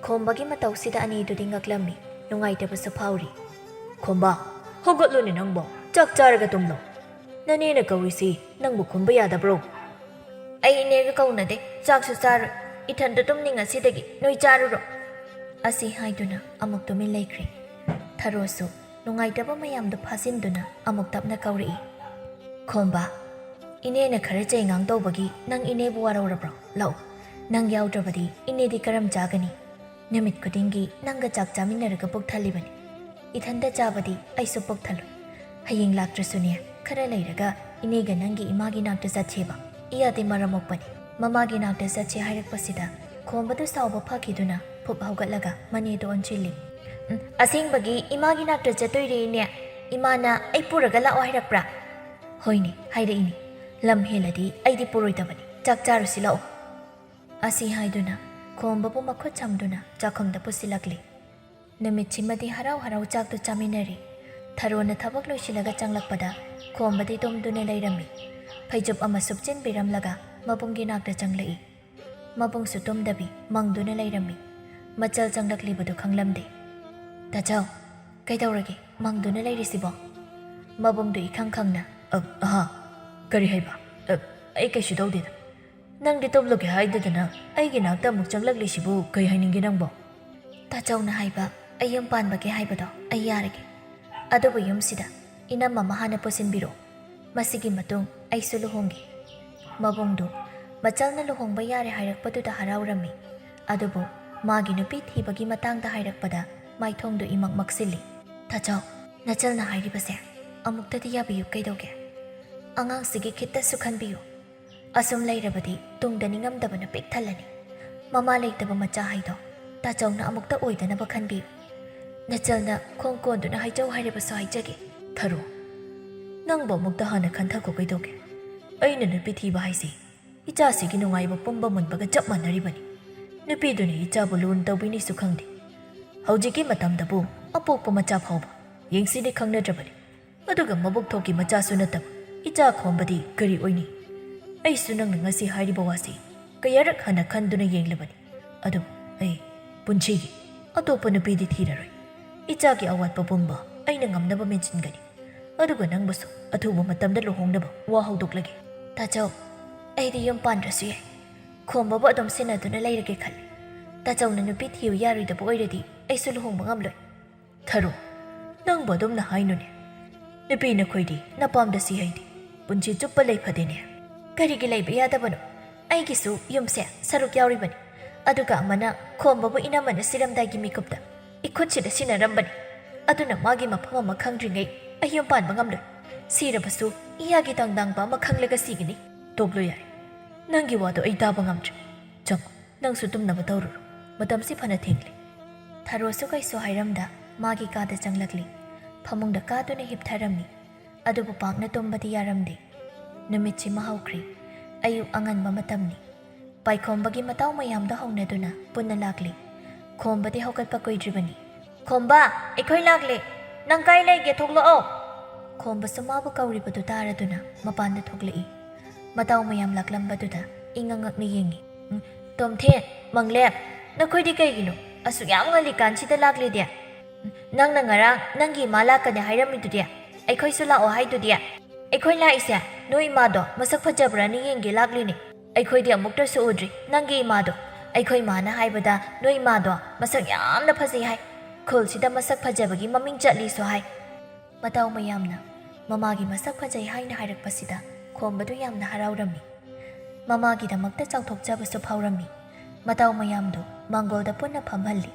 ꯈꯣꯝꯕꯒꯤ ꯃꯇꯧꯁꯤꯗ ꯑꯅꯤꯗꯨꯗꯤ ꯉꯛꯂꯝꯃꯤ, ꯅꯨꯡꯉꯥꯏꯇꯕꯁꯨ ꯐꯥꯎꯔꯤ꯫ "ꯈꯣꯝꯕ, ꯍꯧꯒꯠꯂꯨꯅꯦ ꯅꯪꯕꯣ, ꯆꯥꯛ ꯆꯥꯔꯒ ꯇꯨꯝꯂꯣ꯫ ꯅꯅꯦꯅ ꯀꯧꯔꯤꯁꯤ ꯅꯪꯕꯨ ꯈꯨꯝꯕ ꯌꯥꯗꯕ꯭ꯔꯣ?" "ꯑꯩ ꯏꯅꯦꯒ ꯀꯧꯅꯗꯦ, ꯆꯥꯛꯁꯨ ꯆꯥꯔꯣꯏ, ꯏꯊꯟꯇ ꯇꯨꯝꯅꯤ ꯉꯁꯤꯗꯒꯤ, ꯅꯣꯏ ꯆꯥꯔꯨꯔꯣ꯫" ꯑꯁꯤ ꯍꯥꯏꯗꯨꯅ ꯑꯃꯨꯛ ꯇꯨꯃꯤꯟ ꯂꯩꯈ꯭ꯔꯦ꯫ ꯊꯔꯣꯁꯨ ꯅꯨꯡꯉꯥꯏꯇꯕ ꯃꯌꯥꯝꯗꯨ ꯐꯥꯖꯤꯟꯗꯨꯅ ꯑꯃꯨꯛ ꯇꯞꯅ ꯀꯧꯔꯛꯏ꯫ "ꯈꯣꯝꯕ, ꯏꯅꯦꯅ ꯈꯔ ꯆꯩꯉꯥꯡ ꯇꯧꯕꯒꯤ ꯅꯪ ꯏꯅꯦꯕꯨ ꯋꯥꯔꯧꯔꯕ꯭ꯔꯣ? ꯂꯥꯛꯎ, ꯅꯪ ꯌꯥꯎꯗ꯭ꯔꯕꯗꯤ ꯏꯅꯦꯗꯤ ꯀꯔꯝ ꯆꯥꯒꯅꯤ? ꯅꯨꯃꯤꯠ ꯈꯨꯗꯤꯡꯒꯤ ꯅꯪꯒ ꯆꯥꯛ ꯆꯥꯃꯤꯟꯅꯔꯒ ꯄꯨꯛ ꯊꯜꯂꯤꯕꯅꯤ꯫ ꯏꯊꯟꯇ ꯆꯥꯕꯗꯤ ꯑꯩꯁꯨ ꯄꯨꯛ ꯊꯜꯂꯣꯏ꯫ ꯍꯌꯦꯡ ꯂꯥꯛꯇ꯭ꯔꯁꯨꯅꯦ, ꯈꯔ ꯂꯩꯔꯒ ꯏꯅꯦꯒ ꯅꯪꯒꯤ ꯏꯃꯥꯒꯤ ꯅꯥꯛꯇ ꯆꯠꯁꯦꯕ꯫" ꯏꯌꯥꯗꯤ ꯃꯔꯝ ꯃꯣꯛꯄꯅꯤ꯫ ꯃꯃꯥꯒꯤ ꯅꯥꯛꯇ ꯆꯠꯁꯦ ꯍꯥꯏꯔꯛꯄꯁꯤꯗ ꯈꯣꯝꯕꯗꯨ ꯁꯥꯎꯕ ꯐꯈꯤꯗꯨꯅ ꯐꯨꯞ ꯍꯧꯒꯠꯂꯒ ꯃꯅꯦꯗꯨ ꯑꯣꯟꯁꯤꯜꯂꯤ꯫ "ꯎꯝ, ꯑꯁꯦꯡꯕꯒꯤ ꯏꯃꯥꯒꯤ ꯅꯥꯛꯇ ꯆꯠꯇꯣꯏꯔꯦ ꯏꯅꯦ? ꯏꯃꯥꯅ ꯑꯩ ꯄꯨꯔꯒ ꯂꯥꯛꯑꯣ ꯍꯥꯏꯔꯛꯄ꯭ꯔꯥ?" "ꯍꯣꯏꯅꯦ, ꯍꯥꯏꯔꯛꯏꯅꯦ꯫ ꯂꯝ ꯍꯦꯜꯂꯗꯤ ꯑꯩꯗꯤ ꯄꯨꯔꯣꯏꯗꯕꯅꯤ꯫ ꯆꯥꯛ ꯆꯥꯔꯨꯁꯤ ꯂꯥꯛꯑꯣ꯫" ꯑꯁꯤ ꯍꯥꯏꯗꯨꯅ ꯈꯣꯝꯕꯕꯨ ꯃꯈꯨꯠ ꯁꯝꯗꯨꯅ ꯆꯥꯛꯈꯨꯝꯗ ꯄꯨꯁꯤꯜꯂꯛꯂꯤ꯫ ꯅꯨꯃꯤꯠꯁꯤꯃꯗꯤ ꯍꯔꯥꯎ ꯍꯔꯥꯎ ꯆꯥꯛꯇꯨ ꯆꯥꯃꯤꯟꯅꯔꯤ꯫ ꯊꯔꯣꯅ ꯊꯕꯛ ꯂꯣꯏꯁꯤꯜꯂꯒ ꯆꯪꯂꯛꯄꯗ ꯈꯣꯝꯕꯗꯤ ꯇꯨꯝꯗꯨꯅ ꯂꯩꯔꯝꯃꯤ꯫ ꯐꯩꯖꯨꯞ ꯑꯃ ꯁꯨꯞꯆꯤꯟꯕꯤꯔꯝꯂꯒ ꯃꯕꯨꯡꯒꯤ ꯅꯥꯛꯇ ꯆꯪꯂꯛꯏ꯫ ꯃꯕꯨꯡꯁꯨ ꯇꯨꯝꯗꯕꯤ ꯃꯪꯗꯨꯅ ꯂꯩꯔꯝꯃꯤ꯫ ꯃꯆꯜ ꯆꯪꯂꯛꯂꯤꯕꯗꯨ ꯈꯪꯂꯝꯗꯦ꯫ "ꯇꯥꯆꯧ, ꯀꯩꯗꯧꯔꯒꯦ ꯃꯪꯗꯨꯅ ꯂꯩꯔꯤꯁꯤꯕꯣ?" ꯃꯕꯨꯡꯗꯨ ꯏꯈꯪ ꯈꯪꯅ, "ꯑ, ꯑꯍꯥ, ꯀꯔꯤ ꯍꯥꯏꯕ? ꯑ, ꯑꯩ ꯀꯩꯁꯨ ꯇꯧꯗꯦꯗ꯫ ꯅꯪꯗꯤ ꯇꯨꯝꯂꯒꯦ ꯍꯥꯏꯗꯗꯅ ꯑꯩꯒꯤ ꯅꯥꯛꯇ ꯑꯃꯨꯛ ꯆꯪꯂꯛꯂꯤꯁꯤꯕꯨ ꯀꯩ ꯍꯥꯏꯅꯤꯡꯒꯦ ꯅꯪꯕꯣ?" "ꯇꯥꯆꯧꯅ ꯍꯥꯏꯕ ꯑꯩ ꯌꯨꯝ ꯄꯥꯟꯕꯒꯦ ꯍꯥꯏꯕꯗꯣ ꯑꯩ ꯌꯥꯔꯒꯦ꯫ ꯑꯗꯨꯕꯨ ꯌꯨꯝꯁꯤꯗ ꯏꯅꯝ ꯑꯃ ꯍꯥꯟꯅ ꯄꯨꯁꯤꯟꯕꯤꯔꯣ꯫ ꯃꯁꯤꯒꯤ ꯃꯇꯨꯡ ꯑꯩꯁꯨ ꯂꯨꯍꯣꯡꯒꯦ꯫" ꯃꯕꯨꯡꯗꯨ ꯃꯆꯜꯅ ꯂꯨꯍꯣꯡꯕ ꯌꯥꯔꯦ ꯍꯥꯏꯔꯛꯄꯗꯨꯗ ꯍꯔꯥꯎꯔꯝꯃꯤ꯫ ꯑꯗꯨꯕꯨ ꯃꯥꯒꯤ ꯅꯨꯄꯤ ꯊꯤꯕꯒꯤ ꯃꯇꯥꯡꯗ ꯍꯥꯏꯔꯛꯄꯗ ꯃꯥꯏꯊꯣꯡꯗꯨ ꯏꯃꯛ ꯃꯛꯁꯤꯜꯂꯤ꯫ "ꯇꯥꯆꯧ, ꯅꯆꯜꯅ ꯍꯥꯏꯔꯤꯕꯁꯦ ꯑꯃꯨꯛꯇꯗꯤ ꯌꯥꯕꯤꯌꯨ ꯀꯩꯗꯧꯒꯦ? ꯑꯉꯥꯡꯁꯤꯒꯤ ꯈꯤꯠꯇꯁꯨ ꯈꯟꯕꯤꯌꯨ꯫ ꯑꯁꯨꯝ ꯂꯩꯔꯕꯗꯤ ꯇꯨꯡꯗ ꯅꯤꯡꯉꯝꯗꯕꯅ ꯄꯤꯛ ꯊꯜꯂꯅꯤ꯫ ꯃꯃꯥ ꯂꯩꯇꯕ ꯃꯆꯥ ꯍꯥꯏꯗꯣ ꯇꯥꯆꯧꯅ ꯑꯃꯨꯛꯇ ꯑꯣꯏꯗꯅꯕ ꯈꯟꯕꯤꯌꯨ꯫ ꯅꯆꯜꯅ ꯈꯣꯡ ꯀꯣꯟꯗꯨꯅ ꯍꯥꯏꯖꯧ ꯍꯥꯏꯔꯕꯁꯨ ꯍꯥꯏꯖꯒꯦ꯫ ꯊꯔꯣ, ꯅꯪꯕꯨ ꯑꯃꯨꯛꯇ ꯍꯥꯟꯅ ꯈꯟꯊꯈꯣ ꯀꯩꯗꯧꯒꯦ? ꯑꯩꯅ ꯅꯨꯄꯤ ꯊꯤꯕ ꯍꯥꯏꯁꯤ ꯏꯆꯥꯁꯤꯒꯤ ꯅꯨꯡꯉꯥꯏꯕ ꯄꯨꯝꯕ ꯃꯨꯟꯕꯒ ꯆꯞ ꯃꯥꯟꯅꯔꯤꯕꯅꯤ꯫ ꯅꯨꯄꯤꯗꯨꯅ ꯏꯆꯥꯕꯨ ꯂꯨꯅ ꯇꯧꯕꯤꯅꯤꯁꯨ ꯈꯪꯗꯦ꯫ ꯍꯧꯖꯤꯛꯀꯤ ꯃꯇꯝꯗꯕꯨ ꯑꯄꯣꯛꯄ ꯃꯆꯥ ꯐꯥꯎꯕ ꯌꯦꯡꯁꯤꯅꯤ ꯈꯪꯅꯗ꯭ꯔꯕꯅꯤ꯫ ꯑꯗꯨꯒ ꯃꯕꯨꯛ ꯊꯣꯛꯀꯤ ꯃꯆꯥꯁꯨ ꯅꯠꯇꯕ ꯏꯆꯥ ꯈꯣꯝꯕꯗꯤ ꯀꯔꯤ ꯑꯣꯏꯅꯤ? ꯑꯩꯁꯨ ꯅꯪꯅ ꯉꯁꯤ ꯍꯥꯏꯔꯤꯕ ꯋꯥꯁꯤ ꯀꯌꯥꯔꯛ ꯍꯟꯅ ꯈꯟꯗꯨꯅ ꯌꯦꯡꯂꯕꯅꯤ꯫ ꯑꯗꯨꯕꯨ ꯑꯩ ꯄꯨꯟꯁꯤꯒꯤ ꯑꯇꯣꯞꯄ ꯅꯨꯄꯤꯗꯤ ꯊꯤꯔꯔꯣꯏ꯫ ꯏꯆꯥꯒꯤ ꯑꯋꯥꯠꯄ ꯄꯨꯝꯕ ꯑꯩꯅ ꯉꯝꯅꯕ ꯃꯦꯟꯁꯤꯟꯒꯅꯤ꯫ ꯑꯗꯨꯒ ꯅꯪꯕꯨꯁꯨ ꯑꯊꯨꯕ ꯃꯇꯝꯗ ꯂꯨꯍꯣꯡꯅꯕ ꯋꯥ ꯍꯧꯗꯣꯛꯂꯒꯦ꯫ ꯇꯥꯆꯧ, ꯑꯩꯗꯤ ꯌꯨꯝ ꯄꯥꯟꯗ꯭ꯔꯁꯨ ꯌꯥꯏ꯫ ꯈꯣꯝꯕꯕꯨ ꯑꯗꯨꯝ ꯁꯦꯟꯅꯗꯨꯅ ꯂꯩꯔꯒꯦ ꯈꯜꯂꯤ꯫ ꯇꯥꯆꯧꯅ ꯅꯨꯄꯤ ꯊꯤꯌꯨ ꯌꯥꯔꯣꯏꯗꯕ ꯑꯣꯏꯔꯗꯤ ꯑꯩꯁꯨ ꯂꯨꯍꯣꯡꯕ ꯉꯝꯂꯣꯏ꯫ ꯊꯔꯣ, ꯅꯪꯕꯨ ꯑꯗꯨꯝꯅ ꯍꯥꯏꯅꯨꯅꯦ꯫ ꯅꯨꯄꯤ ꯅꯈꯣꯏꯗꯤ ꯅꯄꯥꯝꯗ ꯁꯤ ꯍꯩꯗꯤ ꯄꯨꯟꯁꯤ ꯆꯨꯞꯄ ꯂꯩ ꯐꯗꯦꯅꯦ꯫ ꯀꯔꯤꯒꯤ ꯂꯩꯕ ꯌꯥꯗꯕꯅꯣ? ꯑꯩꯒꯤꯁꯨ ꯌꯨꯝꯁꯦ ꯁꯔꯨꯛ ꯌꯥꯎꯔꯤꯕꯅꯤ꯫ ꯑꯗꯨꯒ ꯑꯃꯅ ꯈꯣꯝꯕꯕꯨ ꯏꯅꯝꯃꯅ ꯁꯤꯔꯝꯗꯥꯏꯒꯤ ꯃꯤꯀꯨꯞꯇ ꯏꯈꯨꯠꯁꯤꯗ ꯁꯤꯟꯅꯔꯝꯕꯅꯤ꯫ ꯑꯗꯨꯅ ꯃꯥꯒꯤ ꯃꯐꯝ ꯑꯃ ꯈꯪꯗ꯭ꯔꯤꯉꯩ ꯑꯩ ꯌꯨꯝ ꯄꯥꯟꯕ ꯉꯝꯂꯣꯏ꯫ ꯁꯤꯔꯕꯁꯨ ꯏꯌꯥꯒꯤ ꯇꯪꯗꯥꯡꯕ ꯑꯃ ꯈꯪꯂꯒ ꯁꯤꯒꯅꯤ꯫ ꯇꯣꯛꯂꯣ ꯌꯥꯔꯦ꯫ ꯅꯪꯒꯤ ꯋꯥꯗꯣ ꯑꯩ ꯇꯥꯕ ꯉꯝꯗ꯭ꯔꯦ꯫ ꯆꯪꯉꯣ, ꯅꯪꯁꯨ ꯇꯨꯝꯅꯕ ꯇꯧꯔꯨꯔꯣ꯫ ꯃꯇꯝꯁꯤ ꯐꯅ ꯊꯦꯡꯂꯦ꯫ ꯊꯔꯣꯁꯨ ꯀꯩꯁꯨ ꯍꯥꯏꯔꯝꯗ ꯃꯥꯒꯤ ꯀꯥꯗ ꯆꯪꯂꯛꯂꯤ꯫ ꯐꯃꯨꯡꯗ ꯀꯥꯗꯨꯅ ꯍꯤꯞꯊꯔꯝꯃꯤ꯫ ꯑꯗꯨꯕꯨ ꯄꯥꯛꯅ ꯇꯨꯝꯕꯗꯤ ꯌꯥꯔꯝꯗꯦ꯫ ꯅꯨꯃꯤꯠꯁꯤꯃ ꯍꯧꯈ꯭ꯔꯦ꯫ ꯑꯌꯨꯛ ꯑꯉꯟꯕ ꯃꯇꯝꯅꯤ꯫ ꯄꯥꯏꯈꯣꯝꯕꯒꯤ ꯃꯇꯥꯎ ꯃꯌꯥꯝꯗꯣ ꯍꯧꯅꯗꯨꯅ ꯄꯨꯟꯅ ꯂꯥꯛꯂꯤ꯫ ꯈꯣꯝꯕꯗꯤ ꯍꯧꯒꯠꯄ ꯀꯨꯏꯗ꯭ꯔꯤꯕꯅꯤ꯫ "ꯈꯣꯝꯕ, ꯑꯩꯈꯣꯏ ꯂꯥꯛꯂꯦ꯫ ꯅꯪ ꯀꯥꯏ ꯂꯩꯒꯦ? ꯊꯣꯛꯂꯛꯑꯣ!" ꯈꯣꯝꯕꯁꯨ ꯃꯥꯕꯨ ꯀꯧꯔꯤꯕꯗꯨ ꯇꯥꯔꯗꯨꯅ ꯃꯄꯥꯟꯗ ꯊꯣꯛꯂꯛꯏ꯫ ꯃꯇꯥꯎ ꯃꯌꯥꯝ ꯂꯥꯛꯂꯝꯕꯗꯨꯗ ꯏꯉꯛ ꯉꯛꯅ ꯌꯦꯡꯉꯤ꯫ "ꯎꯝ, ꯇꯣꯝꯊꯤꯟ, ꯃꯪꯂꯦꯝ, ꯅꯈꯣꯏꯗꯤ ꯀꯩꯒꯤꯅꯣ ꯑꯁꯨꯛ ꯌꯥꯝ ꯉꯜꯂꯤꯀꯥꯟꯁꯤꯗ ꯂꯥꯛꯂꯤꯗꯤ? ꯅꯪꯅ ꯉꯔꯥꯡ ꯅꯪꯒꯤ ꯏꯃꯥ ꯂꯥꯛꯀꯅꯤ ꯍꯥꯏꯔꯝꯃꯤꯗꯨꯗꯤ? ꯑꯩꯈꯣꯏꯁꯨ ꯂꯥꯛꯑꯣ ꯍꯥꯏꯗꯨꯗꯤ? ꯑꯩꯈꯣꯏ ꯂꯥꯛꯏꯁꯦ ꯅꯣꯏ ꯏꯃꯥꯗꯣ ꯃꯁꯛ ꯐꯖꯕ꯭ꯔꯥꯅ ꯌꯦꯡꯒꯦ ꯂꯥꯛꯂꯤꯅꯦ꯫ ꯑꯩꯈꯣꯏꯗꯤ ꯑꯃꯨꯛꯇꯁꯨ ꯎꯗ꯭ꯔꯤ ꯅꯪꯒꯤ ꯏꯃꯥꯗꯣ꯫ ꯑꯩꯈꯣꯏ ꯏꯃꯥꯅ ꯍꯥꯏꯕꯗ ꯅꯣꯏ ꯏꯃꯥꯗꯣ ꯃꯁꯛ ꯌꯥꯝꯅ ꯐꯖꯩ ꯍꯥꯏ꯫ ꯈꯨꯜꯁꯤꯗ ꯃꯁꯛ ꯐꯖꯕꯒꯤ ꯃꯃꯤꯡ ꯆꯠꯂꯤꯁꯨ ꯍꯥꯏ꯫" ꯃꯇꯥꯎ ꯃꯌꯥꯝꯅ ꯃꯃꯥꯒꯤ ꯃꯁꯛ ꯐꯖꯩ ꯍꯥꯏꯅ ꯍꯥꯏꯔꯛꯄꯁꯤꯗ ꯈꯣꯝꯕꯗꯨ ꯌꯥꯝꯅ ꯍꯔꯥꯎꯔꯝꯃꯤ꯫ ꯃꯃꯥꯒꯤꯗꯃꯛꯇ ꯆꯥꯎꯊꯣꯛꯆꯕꯁꯨ ꯐꯥꯎꯔꯝꯃꯤ꯫ ꯃꯇꯥꯎ ꯃꯌꯥꯝꯗꯨ ꯃꯥꯡꯒꯣꯜꯗ ꯄꯨꯟꯅ ꯐꯝꯍꯜꯂꯤ꯫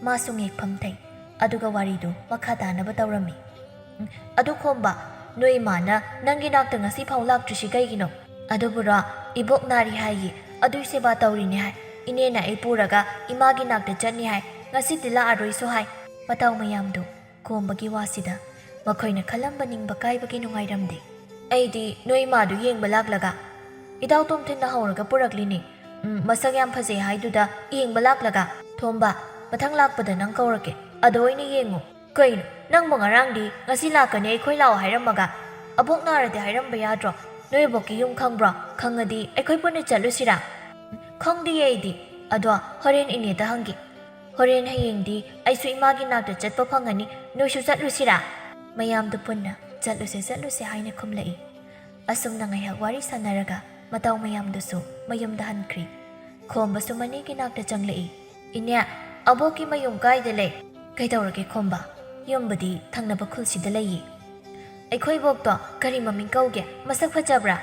ꯃꯥꯁꯨ ꯉꯦꯛꯐꯝ ꯊꯩ꯫ ꯑꯗꯨꯒ ꯋꯥꯔꯤꯗꯨ ꯃꯈꯥ ꯇꯥꯅꯕ ꯇꯧꯔꯝꯃꯤ꯫ "ꯎꯝ, ꯑꯗꯨ ꯈꯣꯝꯕ, ꯅꯣꯏ ꯏꯃꯥꯅ ꯅꯪꯒꯤ ꯅꯥꯛꯇ ꯉꯁꯤ ꯐꯥꯎ ꯂꯥꯛꯇ꯭ꯔꯤꯁꯤ ꯀꯩꯒꯤꯅꯣ? ꯑꯗꯨꯕꯨꯔꯣ, ꯏꯕꯣꯛ ꯅꯥꯔꯤ ꯍꯥꯏꯌꯦ, ꯑꯗꯨꯏ ꯁꯦꯕꯥ ꯇꯧꯔꯤꯅꯦ ꯍꯥꯏ꯫ ꯏꯅꯦꯅ ꯑꯩ ꯄꯨꯔꯒ ꯏꯃꯥꯒꯤ ꯅꯥꯛꯇ ꯆꯠꯅꯤ ꯍꯥꯏ, ꯉꯁꯤꯗꯤ ꯂꯥꯛꯑꯔꯣꯏꯁꯨ ꯍꯥꯏ꯫ ꯃꯇꯥꯎ ꯃꯌꯥꯝꯗꯨ ꯈꯣꯝꯕꯒꯤ ꯋꯥꯁꯤꯗ ꯃꯈꯣꯏꯅ ꯈꯜꯂꯝꯕ ꯅꯤꯡꯕ ꯀꯥꯏꯕꯒꯤ ꯅꯨꯡꯉꯥꯏꯔꯝꯗꯦ꯫ ꯑꯩꯗꯤ ꯅꯣꯏ ꯏꯃꯥꯗꯨ ꯌꯦꯡꯕ ꯂꯥꯛꯂꯒ, ꯏꯇꯥꯎ ꯇꯣꯝꯊꯤꯟꯅ ꯍꯧꯔꯒ ꯄꯨꯔꯛꯂꯤꯅꯤ꯫ ꯎꯝ, ꯃꯁꯛ ꯌꯥꯝ ꯐꯖꯩ ꯍꯥꯏꯗꯨꯗ ꯌꯦꯡꯕ ꯂꯥꯛꯂꯒ꯫ ꯊꯣꯝꯕ, ꯃꯊꯪ ꯂꯥꯛꯄꯗ ꯅꯪ ꯀꯧꯔꯛꯀꯦ, ꯑꯗ ꯑꯣꯏꯅ ꯌꯦꯡꯉꯨ꯫ ꯀꯩꯅꯣ, ꯅꯪꯕꯨ ꯉꯔꯥꯡꯗꯤ ꯉꯁꯤ ꯂꯥꯛꯀꯅꯤ ꯑꯩꯈꯣꯏ ꯂꯥꯛꯑꯣ ꯍꯥꯏꯔꯝꯃꯒ? ꯑꯕꯣꯛ ꯅꯥꯔꯗꯤ ꯍꯥꯏꯔꯝꯕ ꯌꯥꯗ꯭ꯔꯣ? ꯅꯣꯏ ꯑꯕꯣꯛꯀꯤ ꯌꯨꯝ ꯈꯪꯕ꯭ꯔꯣ? ꯈꯪꯉꯗꯤ ꯑꯩꯈꯣꯏ ꯄꯨꯟꯅ ꯆꯠꯂꯨꯁꯤꯔꯥ? ꯈꯪꯗꯤꯌꯦ ꯑꯩꯗꯤ꯫ ꯑꯗꯣ ꯍꯣꯔꯦꯟ ꯏꯅꯦꯗ ꯍꯪꯒꯦ꯫ ꯍꯣꯔꯦꯟ ꯍꯌꯦꯡꯗꯤ ꯑꯩꯁꯨ ꯏꯃꯥꯒꯤ ꯅꯥꯛꯇ ꯆꯠꯄ ꯐꯪꯉꯅꯤ, ꯅꯣꯏꯁꯨ ꯆꯠꯂꯨꯁꯤꯔꯥ? ꯃꯌꯥꯝꯗꯨ ꯄꯨꯟꯅ "ꯆꯠꯂꯨꯁꯦ, ꯆꯠꯂꯨꯁꯦ" ꯍꯥꯏꯅ ꯈꯨꯝꯂꯛꯏ꯫ ꯑꯁꯨꯝꯅ ꯉꯥꯏꯍꯥꯛ ꯋꯥꯔꯤ ꯁꯥꯟꯅꯔꯒ ꯃꯇꯥꯎ ꯃꯌꯥꯝꯗꯨꯁꯨ ꯃꯌꯨꯝꯗ ꯍꯟꯈ꯭ꯔꯤ꯫ ꯈꯣꯝꯕꯁꯨ ꯃꯅꯦꯒꯤ ꯅꯥꯛꯇ ꯆꯪꯂꯛꯏ꯫ "ꯏꯅꯦ, ꯑꯕꯣꯛꯀꯤ ꯃꯌꯨꯝ ꯀꯥꯏꯗ ꯂꯩ?" "ꯀꯩꯗꯧꯔꯒꯦ ꯈꯣꯝꯕ? ꯌꯨꯝꯕꯨꯗꯤ ꯊꯪꯅꯕ ꯈꯨꯜꯁꯤꯗ ꯂꯩꯌꯦ꯫" "ꯑꯩꯈꯣꯏ ꯕꯣꯛꯇꯣ ꯀꯔꯤ ꯃꯃꯤꯡ ꯀꯧꯒꯦ? ꯃꯁꯛ ꯐꯖꯕ꯭ꯔꯥ?"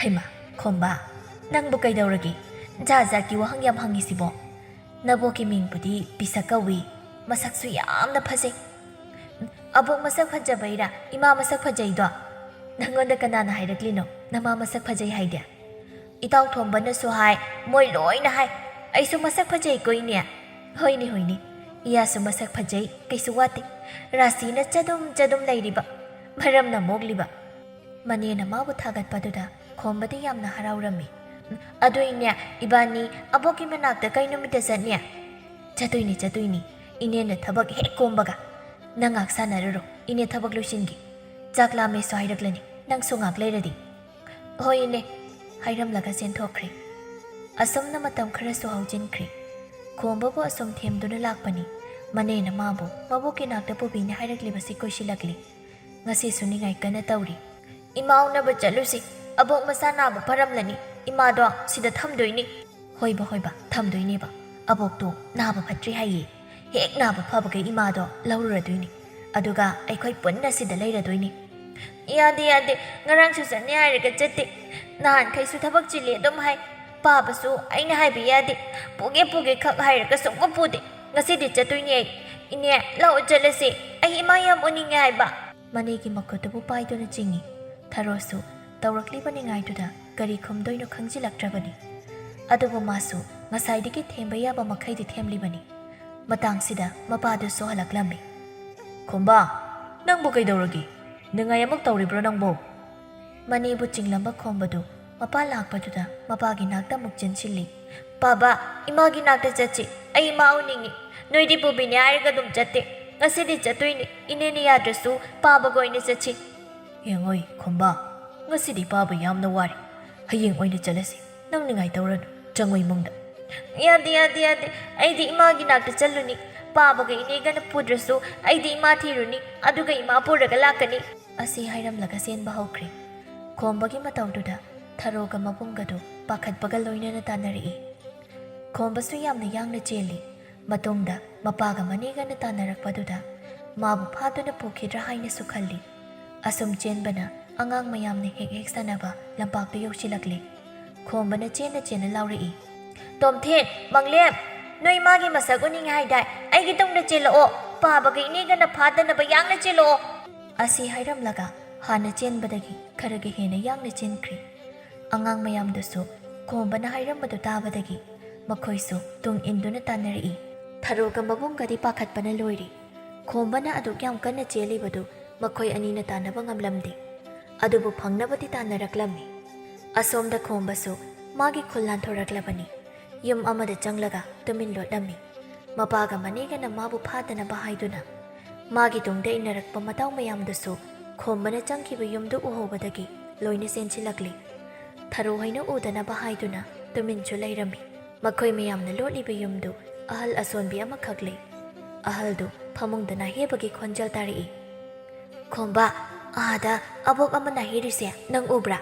"ꯍꯩꯃꯥ, ꯈꯣꯝꯕ, ꯅꯪꯕꯨ ꯀꯩꯗꯧꯔꯒꯦ? ꯖꯥꯠ ꯖꯥꯠꯀꯤ ꯋꯥꯍꯪ ꯌꯥꯝ ꯍꯪꯉꯤꯁꯤꯕꯣ꯫ ꯅꯕꯣꯛꯀꯤ ꯃꯤꯡꯕꯨꯗꯤ ꯄꯤꯁꯛ ꯀꯧꯏ, ꯃꯁꯛꯁꯨ ꯌꯥꯝꯅ ꯐꯖꯩ꯫" "ꯑꯕꯣꯛ ꯃꯁꯛ ꯐꯖꯕꯩꯔꯥ ꯏꯃꯥ ꯃꯁꯛ ꯐꯖꯩꯗꯣ? ꯅꯪꯉꯣꯟꯗ ꯀꯅꯥꯅ ꯍꯥꯏꯔꯛꯂꯤꯅꯣ ꯅꯃꯥ ꯃꯁꯛ ꯐꯖꯩ ꯍꯥꯏꯗꯤ?" "ꯏꯇꯥꯎ ꯊꯣꯝꯕꯅꯁꯨ ꯍꯥꯏ, ꯃꯣꯏ ꯂꯣꯏꯅ ꯍꯥꯏ꯫ ꯑꯩꯁꯨ ꯃꯁꯛ ꯐꯖꯩꯀꯣ ꯏꯅꯦ?" "ꯍꯣꯏꯅꯦ, ꯍꯣꯏꯅꯦ, ꯏꯌꯥꯁꯨ ꯃꯁꯛ ꯐꯖꯩ, ꯀꯩꯁꯨ ꯋꯥꯠꯇꯦ꯫ ꯔꯥꯁꯤꯅ ꯆꯗꯨꯝ ꯆꯗꯨꯝ ꯂꯩꯔꯤꯕ, ꯃꯔꯝꯅ ꯃꯣꯛꯂꯤꯕ꯫" ꯃꯅꯦꯅ ꯃꯥꯕꯨ ꯊꯥꯒꯠꯄꯗꯨꯗ ꯈꯣꯝꯕꯗꯤ ꯌꯥꯝꯅ ꯍꯔꯥꯎꯔꯝꯃꯤ꯫ "ꯑꯗꯨ ꯏꯅꯦ, ꯏꯕꯥꯅꯤ ꯑꯕꯣꯛꯀꯤ ꯃꯅꯥꯛꯇ ꯀꯩ ꯅꯨꯃꯤꯠꯇ ꯆꯠꯅꯤ?" "ꯆꯠꯇꯣꯏꯅꯤ, ꯆꯠꯇꯣꯏꯅꯤ꯫ ꯏꯅꯦꯅ ꯊꯕꯛ ꯍꯦꯛ ꯀꯣꯝꯕꯒ꯫ ꯅꯪ ꯉꯥꯛ ꯁꯥꯟꯅꯔꯨꯔꯣ, ꯏꯅꯦ ꯊꯕꯛ ꯂꯣꯏꯁꯤꯟꯒꯦ꯫ ꯆꯥꯛ ꯂꯥꯝꯃꯦꯁꯨ ꯍꯥꯏꯔꯛꯂꯅꯤ, ꯅꯪꯁꯨ ꯉꯥꯛ ꯂꯩꯔꯗꯤ꯫" "ꯍꯣꯏ ꯏꯅꯦ," ꯍꯥꯏꯔꯝꯂꯒ ꯆꯦꯟꯊꯣꯛꯈ꯭ꯔꯦ꯫ ꯑꯁꯨꯝꯅ ꯃꯇꯝ ꯈꯔꯁꯨ ꯍꯧꯖꯤꯟꯈ꯭ꯔꯦ꯫ ꯈꯣꯝꯕꯕꯨ ꯑꯁꯨꯝ ꯊꯦꯝꯗꯨꯅ ꯂꯥꯛꯄꯅꯤ꯫ ꯃꯅꯦꯅ ꯃꯥꯕꯨ ꯃꯕꯣꯛꯀꯤ ꯅꯥꯛꯇ ꯄꯨꯕꯤꯅꯤ ꯍꯥꯏꯔꯛꯂꯤꯕꯁꯤ ꯀꯣꯏꯁꯤꯜꯂꯛꯂꯤ꯫ ꯉꯁꯤꯁꯨ ꯅꯤꯡꯉꯥꯏ ꯀꯟꯅ ꯇꯧꯔꯤ꯫ "ꯏꯃꯥ ꯎꯅꯕ ꯆꯠꯂꯨꯁꯤ, ꯑꯕꯣꯛ ꯃꯁꯥ ꯅꯥꯕ ꯐꯔꯝꯂꯅꯤ, ꯏꯃꯥꯗꯣ ꯁꯤꯗ ꯊꯝꯗꯣꯏꯅꯤ꯫" "ꯍꯣꯏꯕ, ꯍꯣꯏꯕ, ꯊꯝꯗꯣꯏꯅꯦꯕ꯫ ꯑꯕꯣꯛꯇꯣ ꯅꯥꯕ ꯐꯠꯇ꯭ꯔꯤ ꯍꯥꯏꯌꯦ꯫ ꯍꯦꯛ ꯅꯥꯕ ꯐꯕꯒ ꯏꯃꯥꯗꯣ ꯂꯧꯔꯨꯔꯗꯣꯏꯅꯤ꯫ ꯑꯗꯨꯒ ꯑꯩꯈꯣꯏ ꯄꯨꯟꯅ ꯁꯤꯗ ꯂꯩꯔꯗꯣꯏꯅꯤ꯫" "ꯌꯥꯗꯦ, ꯌꯥꯗꯦ, ꯉꯔꯥꯡꯁꯨ ꯆꯠꯅꯤ ꯍꯥꯏꯔꯒ ꯆꯠꯇꯦ꯫ ꯅꯍꯥꯟꯈꯩꯁꯨ ꯊꯕꯛ ꯆꯤꯜꯂꯦ ꯑꯗꯨꯝ ꯍꯥꯏ꯫ ꯄꯥꯕꯁꯨ ꯑꯩꯅ ꯍꯥꯏꯕ ꯌꯥꯗꯦ꯫ ꯄꯨꯒꯦ, ꯄꯨꯒꯦ ꯈꯛ ꯍꯥꯏꯔꯒ ꯁꯨꯡꯄꯨ ꯄꯨꯗꯦ꯫ ꯉꯁꯤꯗꯤ ꯆꯠꯇꯣꯏꯅꯤ ꯑꯩ꯫ ꯏꯅꯦ, ꯂꯥꯛꯑꯣ ꯆꯠꯂꯁꯤ꯫ ꯑꯩ ꯏꯃꯥ ꯌꯥꯝ ꯎꯅꯤꯡꯉꯦ ꯍꯥꯏꯕ꯫" ꯃꯅꯦꯒꯤ ꯃꯈꯨꯠꯇꯨꯕꯨ ꯄꯥꯏꯗꯨꯅ ꯆꯤꯡꯏ꯫ ꯊꯔꯣꯁꯨ ꯇꯧꯔꯛꯂꯤꯕ ꯅꯤꯡꯉꯥꯏꯗꯨꯗ ꯀꯔꯤ ꯈꯨꯝꯗꯣꯏꯅꯣ ꯈꯪꯖꯤꯜꯂꯛꯇ꯭ꯔꯕꯅꯤ꯫ ꯑꯗꯨꯕꯨ ꯃꯥꯁꯨ ꯉꯁꯥꯏꯗꯒꯤ ꯊꯦꯝꯕ ꯌꯥꯕ ꯃꯈꯩꯗꯤ ꯊꯦꯝꯂꯤꯕꯅꯤ꯫ ꯃꯇꯥꯡꯁꯤꯗ ꯃꯄꯥꯗꯨꯁꯨ ꯍꯜꯂꯛꯂꯝꯃꯤ꯫ "ꯈꯣꯝꯕ, ꯅꯪꯕꯨ ꯀꯩꯗꯧꯔꯒꯦ? ꯅꯤꯡꯉꯥꯏ ꯑꯃꯨꯛ ꯇꯧꯔꯤꯕ꯭ꯔꯣ ꯅꯪꯕꯨ?" ꯃꯅꯦꯕꯨ ꯆꯤꯡꯂꯝꯕ ꯈꯣꯝꯕꯗꯨ ꯃꯄꯥ ꯂꯥꯛꯄꯗꯨꯗ ꯃꯄꯥꯒꯤ ꯅꯥꯛꯇ ꯑꯃꯨꯛ ꯆꯦꯟꯁꯤꯜꯂꯤ꯫ "ꯄꯥꯕ, ꯏꯃꯥꯒꯤ ꯅꯥꯛꯇ ꯆꯠꯁꯤ꯫ ꯑꯩ ꯏꯃꯥ ꯎꯅꯤꯡꯉꯤ꯫ ꯅꯣꯏꯗꯤ ꯄꯨꯕꯤꯅꯦ ꯍꯥꯏꯔꯒ ꯑꯗꯨꯝ ꯆꯠꯇꯦ꯫ ꯉꯁꯤꯗꯤ ꯆꯠꯇꯣꯏꯅꯤ꯫ ꯏꯅꯦꯅ ꯌꯥꯗ꯭ꯔꯁꯨ ꯄꯥꯕꯒ ꯑꯣꯏꯅ ꯆꯠꯁꯤ꯫" "ꯌꯦꯡꯉꯣꯏ ꯈꯣꯝꯕ, ꯉꯁꯤꯗꯤ ꯄꯥꯕ ꯌꯥꯝꯅ ꯋꯥꯔꯦ꯫ ꯍꯌꯦꯡ ꯑꯣꯏꯅ ꯆꯠꯂꯁꯤ꯫ ꯅꯪ ꯅꯤꯡꯉꯥꯏ ꯇꯧꯔꯅꯨ, ꯆꯪꯉꯣ ꯏꯃꯨꯡꯗ꯫" "ꯌꯥꯗꯦ, ꯌꯥꯗꯦ, ꯌꯥꯗꯦ꯫ ꯑꯩꯗꯤ ꯏꯃꯥꯒꯤ ꯅꯥꯛꯇ ꯆꯠꯂꯨꯅꯤ꯫ ꯄꯥꯕꯒ ꯏꯅꯦꯒꯅ ꯄꯨꯗ꯭ꯔꯁꯨ ꯑꯩꯗꯤ ꯏꯃꯥ ꯊꯤꯔꯨꯅꯤ, ꯑꯗꯨꯒ ꯏꯃꯥ ꯄꯨꯔꯒ ꯂꯥꯛꯀꯅꯤ꯫" ꯑꯁꯤ ꯍꯥꯏꯔꯝꯂꯒ ꯆꯦꯟꯕ ꯍꯧꯈ꯭ꯔꯦ꯫ ꯈꯣꯝꯕꯒꯤ ꯃꯇꯧꯗꯨꯗ ꯊꯔꯣꯒ ꯃꯕꯨꯡꯒꯗꯨ ꯄꯥꯈꯠꯄꯒ ꯂꯣꯏꯅꯅ ꯇꯥꯟꯅꯔꯛꯏ꯫ ꯈꯣꯝꯕꯁꯨ ꯌꯥꯝꯅ ꯌꯥꯡꯅ ꯆꯦꯜꯂꯤ꯫ ꯃꯇꯨꯡꯗ ꯃꯄꯥꯒ ꯃꯅꯦꯒꯅ ꯇꯥꯟꯅꯔꯛꯄꯗꯨꯗ ꯃꯥꯕꯨ ꯐꯥꯗꯨꯅ ꯄꯨꯈꯤꯗ꯭ꯔꯥ ꯍꯥꯏꯅꯁꯨ ꯈꯜꯂꯤ꯫ ꯑꯁꯨꯝ ꯆꯦꯟꯕꯅ ꯑꯉꯥꯡ ꯃꯌꯥꯝꯅ ꯍꯦꯛ ꯍꯦꯛ ꯁꯥꯟꯅꯕ ꯂꯝꯄꯥꯛꯇ ꯌꯧꯁꯤꯜꯂꯛꯂꯤ꯫ ꯈꯣꯝꯕꯅ ꯆꯦꯟꯅ ꯆꯦꯟꯅ ꯂꯥꯎꯔꯛꯏ꯫ "ꯇꯣꯝꯊꯤꯟ, ꯃꯪꯂꯦꯝ, ꯅꯣꯏ ꯃꯥꯒꯤ ꯃꯁꯛ ꯎꯅꯤꯡꯉꯦ ꯍꯥꯏꯗꯥꯏ? ꯑꯩꯒꯤ ꯇꯨꯡꯗ ꯆꯦꯜꯂꯛꯑꯣ꯫ ꯄꯥꯕꯒ ꯏꯅꯦꯒꯅ ꯐꯥꯗꯅꯕ ꯌꯥꯡꯅ ꯆꯦꯜꯂꯛꯑꯣ꯫" ꯑꯁꯤ ꯍꯥꯏꯔꯝꯂꯒ ꯍꯥꯟꯅ ꯆꯦꯟꯕꯗꯒꯤ ꯈꯔꯒ ꯍꯦꯟꯅ ꯌꯥꯡꯅ ꯆꯦꯟꯈ꯭ꯔꯦ꯫ ꯑꯉꯥꯡ ꯃꯌꯥꯝꯗꯨꯁꯨ ꯈꯣꯝꯕꯅ ꯍꯥꯏꯔꯝꯕꯗꯨ ꯇꯥꯕꯗꯒꯤ ꯃꯈꯣꯏꯁꯨ ꯇꯨꯡ ꯏꯟꯗꯨꯅ ꯇꯥꯟꯅꯔꯛꯏ꯫ ꯊꯔꯣꯒ ꯃꯕꯨꯡꯒꯗꯤ ꯄꯥꯈꯠꯄꯅ ꯂꯣꯏꯔꯤ꯫ ꯈꯣꯝꯕꯅ ꯑꯗꯨꯛ ꯌꯥꯝ ꯀꯟꯅ ꯆꯦꯜꯂꯤꯕꯗꯨ ꯃꯈꯣꯏ ꯑꯅꯤꯅ ꯇꯥꯟꯅꯕ ꯉꯝꯂꯝꯗꯦ꯫ ꯑꯗꯨꯕꯨ ꯐꯪꯅꯕꯗꯤ ꯇꯥꯟꯅꯔꯛꯂꯝꯃꯤ꯫ ꯑꯁꯣꯝꯗ ꯈꯣꯝꯕꯁꯨ ꯃꯥꯒꯤ ꯈꯨꯜ ꯂꯥꯟꯊꯣꯔꯛꯂꯕꯅꯤ꯫ ꯌꯨꯝ ꯑꯃꯗ ꯆꯪꯂꯒ ꯇꯨꯃꯤꯟ ꯂꯣꯠꯂꯝꯃꯤ꯫ ꯃꯄꯥꯒ ꯃꯅꯦꯒꯅ ꯃꯥꯕꯨ ꯐꯥꯗꯅꯕ ꯍꯥꯏꯗꯨꯅ ꯃꯥꯒꯤ ꯇꯨꯡꯗ ꯏꯟꯅꯔꯛꯄ ꯃꯇꯥꯎ ꯃꯌꯥꯝꯗꯨꯁꯨ ꯈꯣꯝꯕꯅ ꯆꯪꯈꯤꯕ ꯌꯨꯝꯗꯨ ꯎꯍꯧꯕꯗꯒꯤ ꯂꯣꯏꯅ ꯆꯦꯟꯁꯤꯜꯂꯛꯂꯤ꯫ ꯊꯔꯣ ꯍꯩꯅꯧ ꯎꯗꯅꯕ ꯍꯥꯏꯗꯨꯅ ꯇꯨꯃꯤꯟꯁꯨ ꯂꯩꯔꯝꯃꯤ꯫ ꯃꯈꯣꯏ ꯃꯌꯥꯝꯅ ꯂꯣꯠꯂꯤꯕ ꯌꯨꯝꯗꯨ ꯑꯍꯜ ꯑꯁꯣꯟꯕꯤ ꯑꯃꯈꯛ ꯂꯩ꯫ ꯑꯍꯜꯗꯨ ꯐꯃꯨꯡꯗ ꯅꯥꯍꯦꯕꯒꯤ ꯈꯣꯟꯖꯦꯜ ꯇꯥꯔꯛꯏ꯫ "ꯈꯣꯝꯕ, ꯑꯥꯗ ꯑꯕꯣꯛ ꯑꯃ ꯅꯥꯍꯦꯔꯤꯁꯦ ꯅꯪ ꯎꯕ꯭ꯔꯥ?"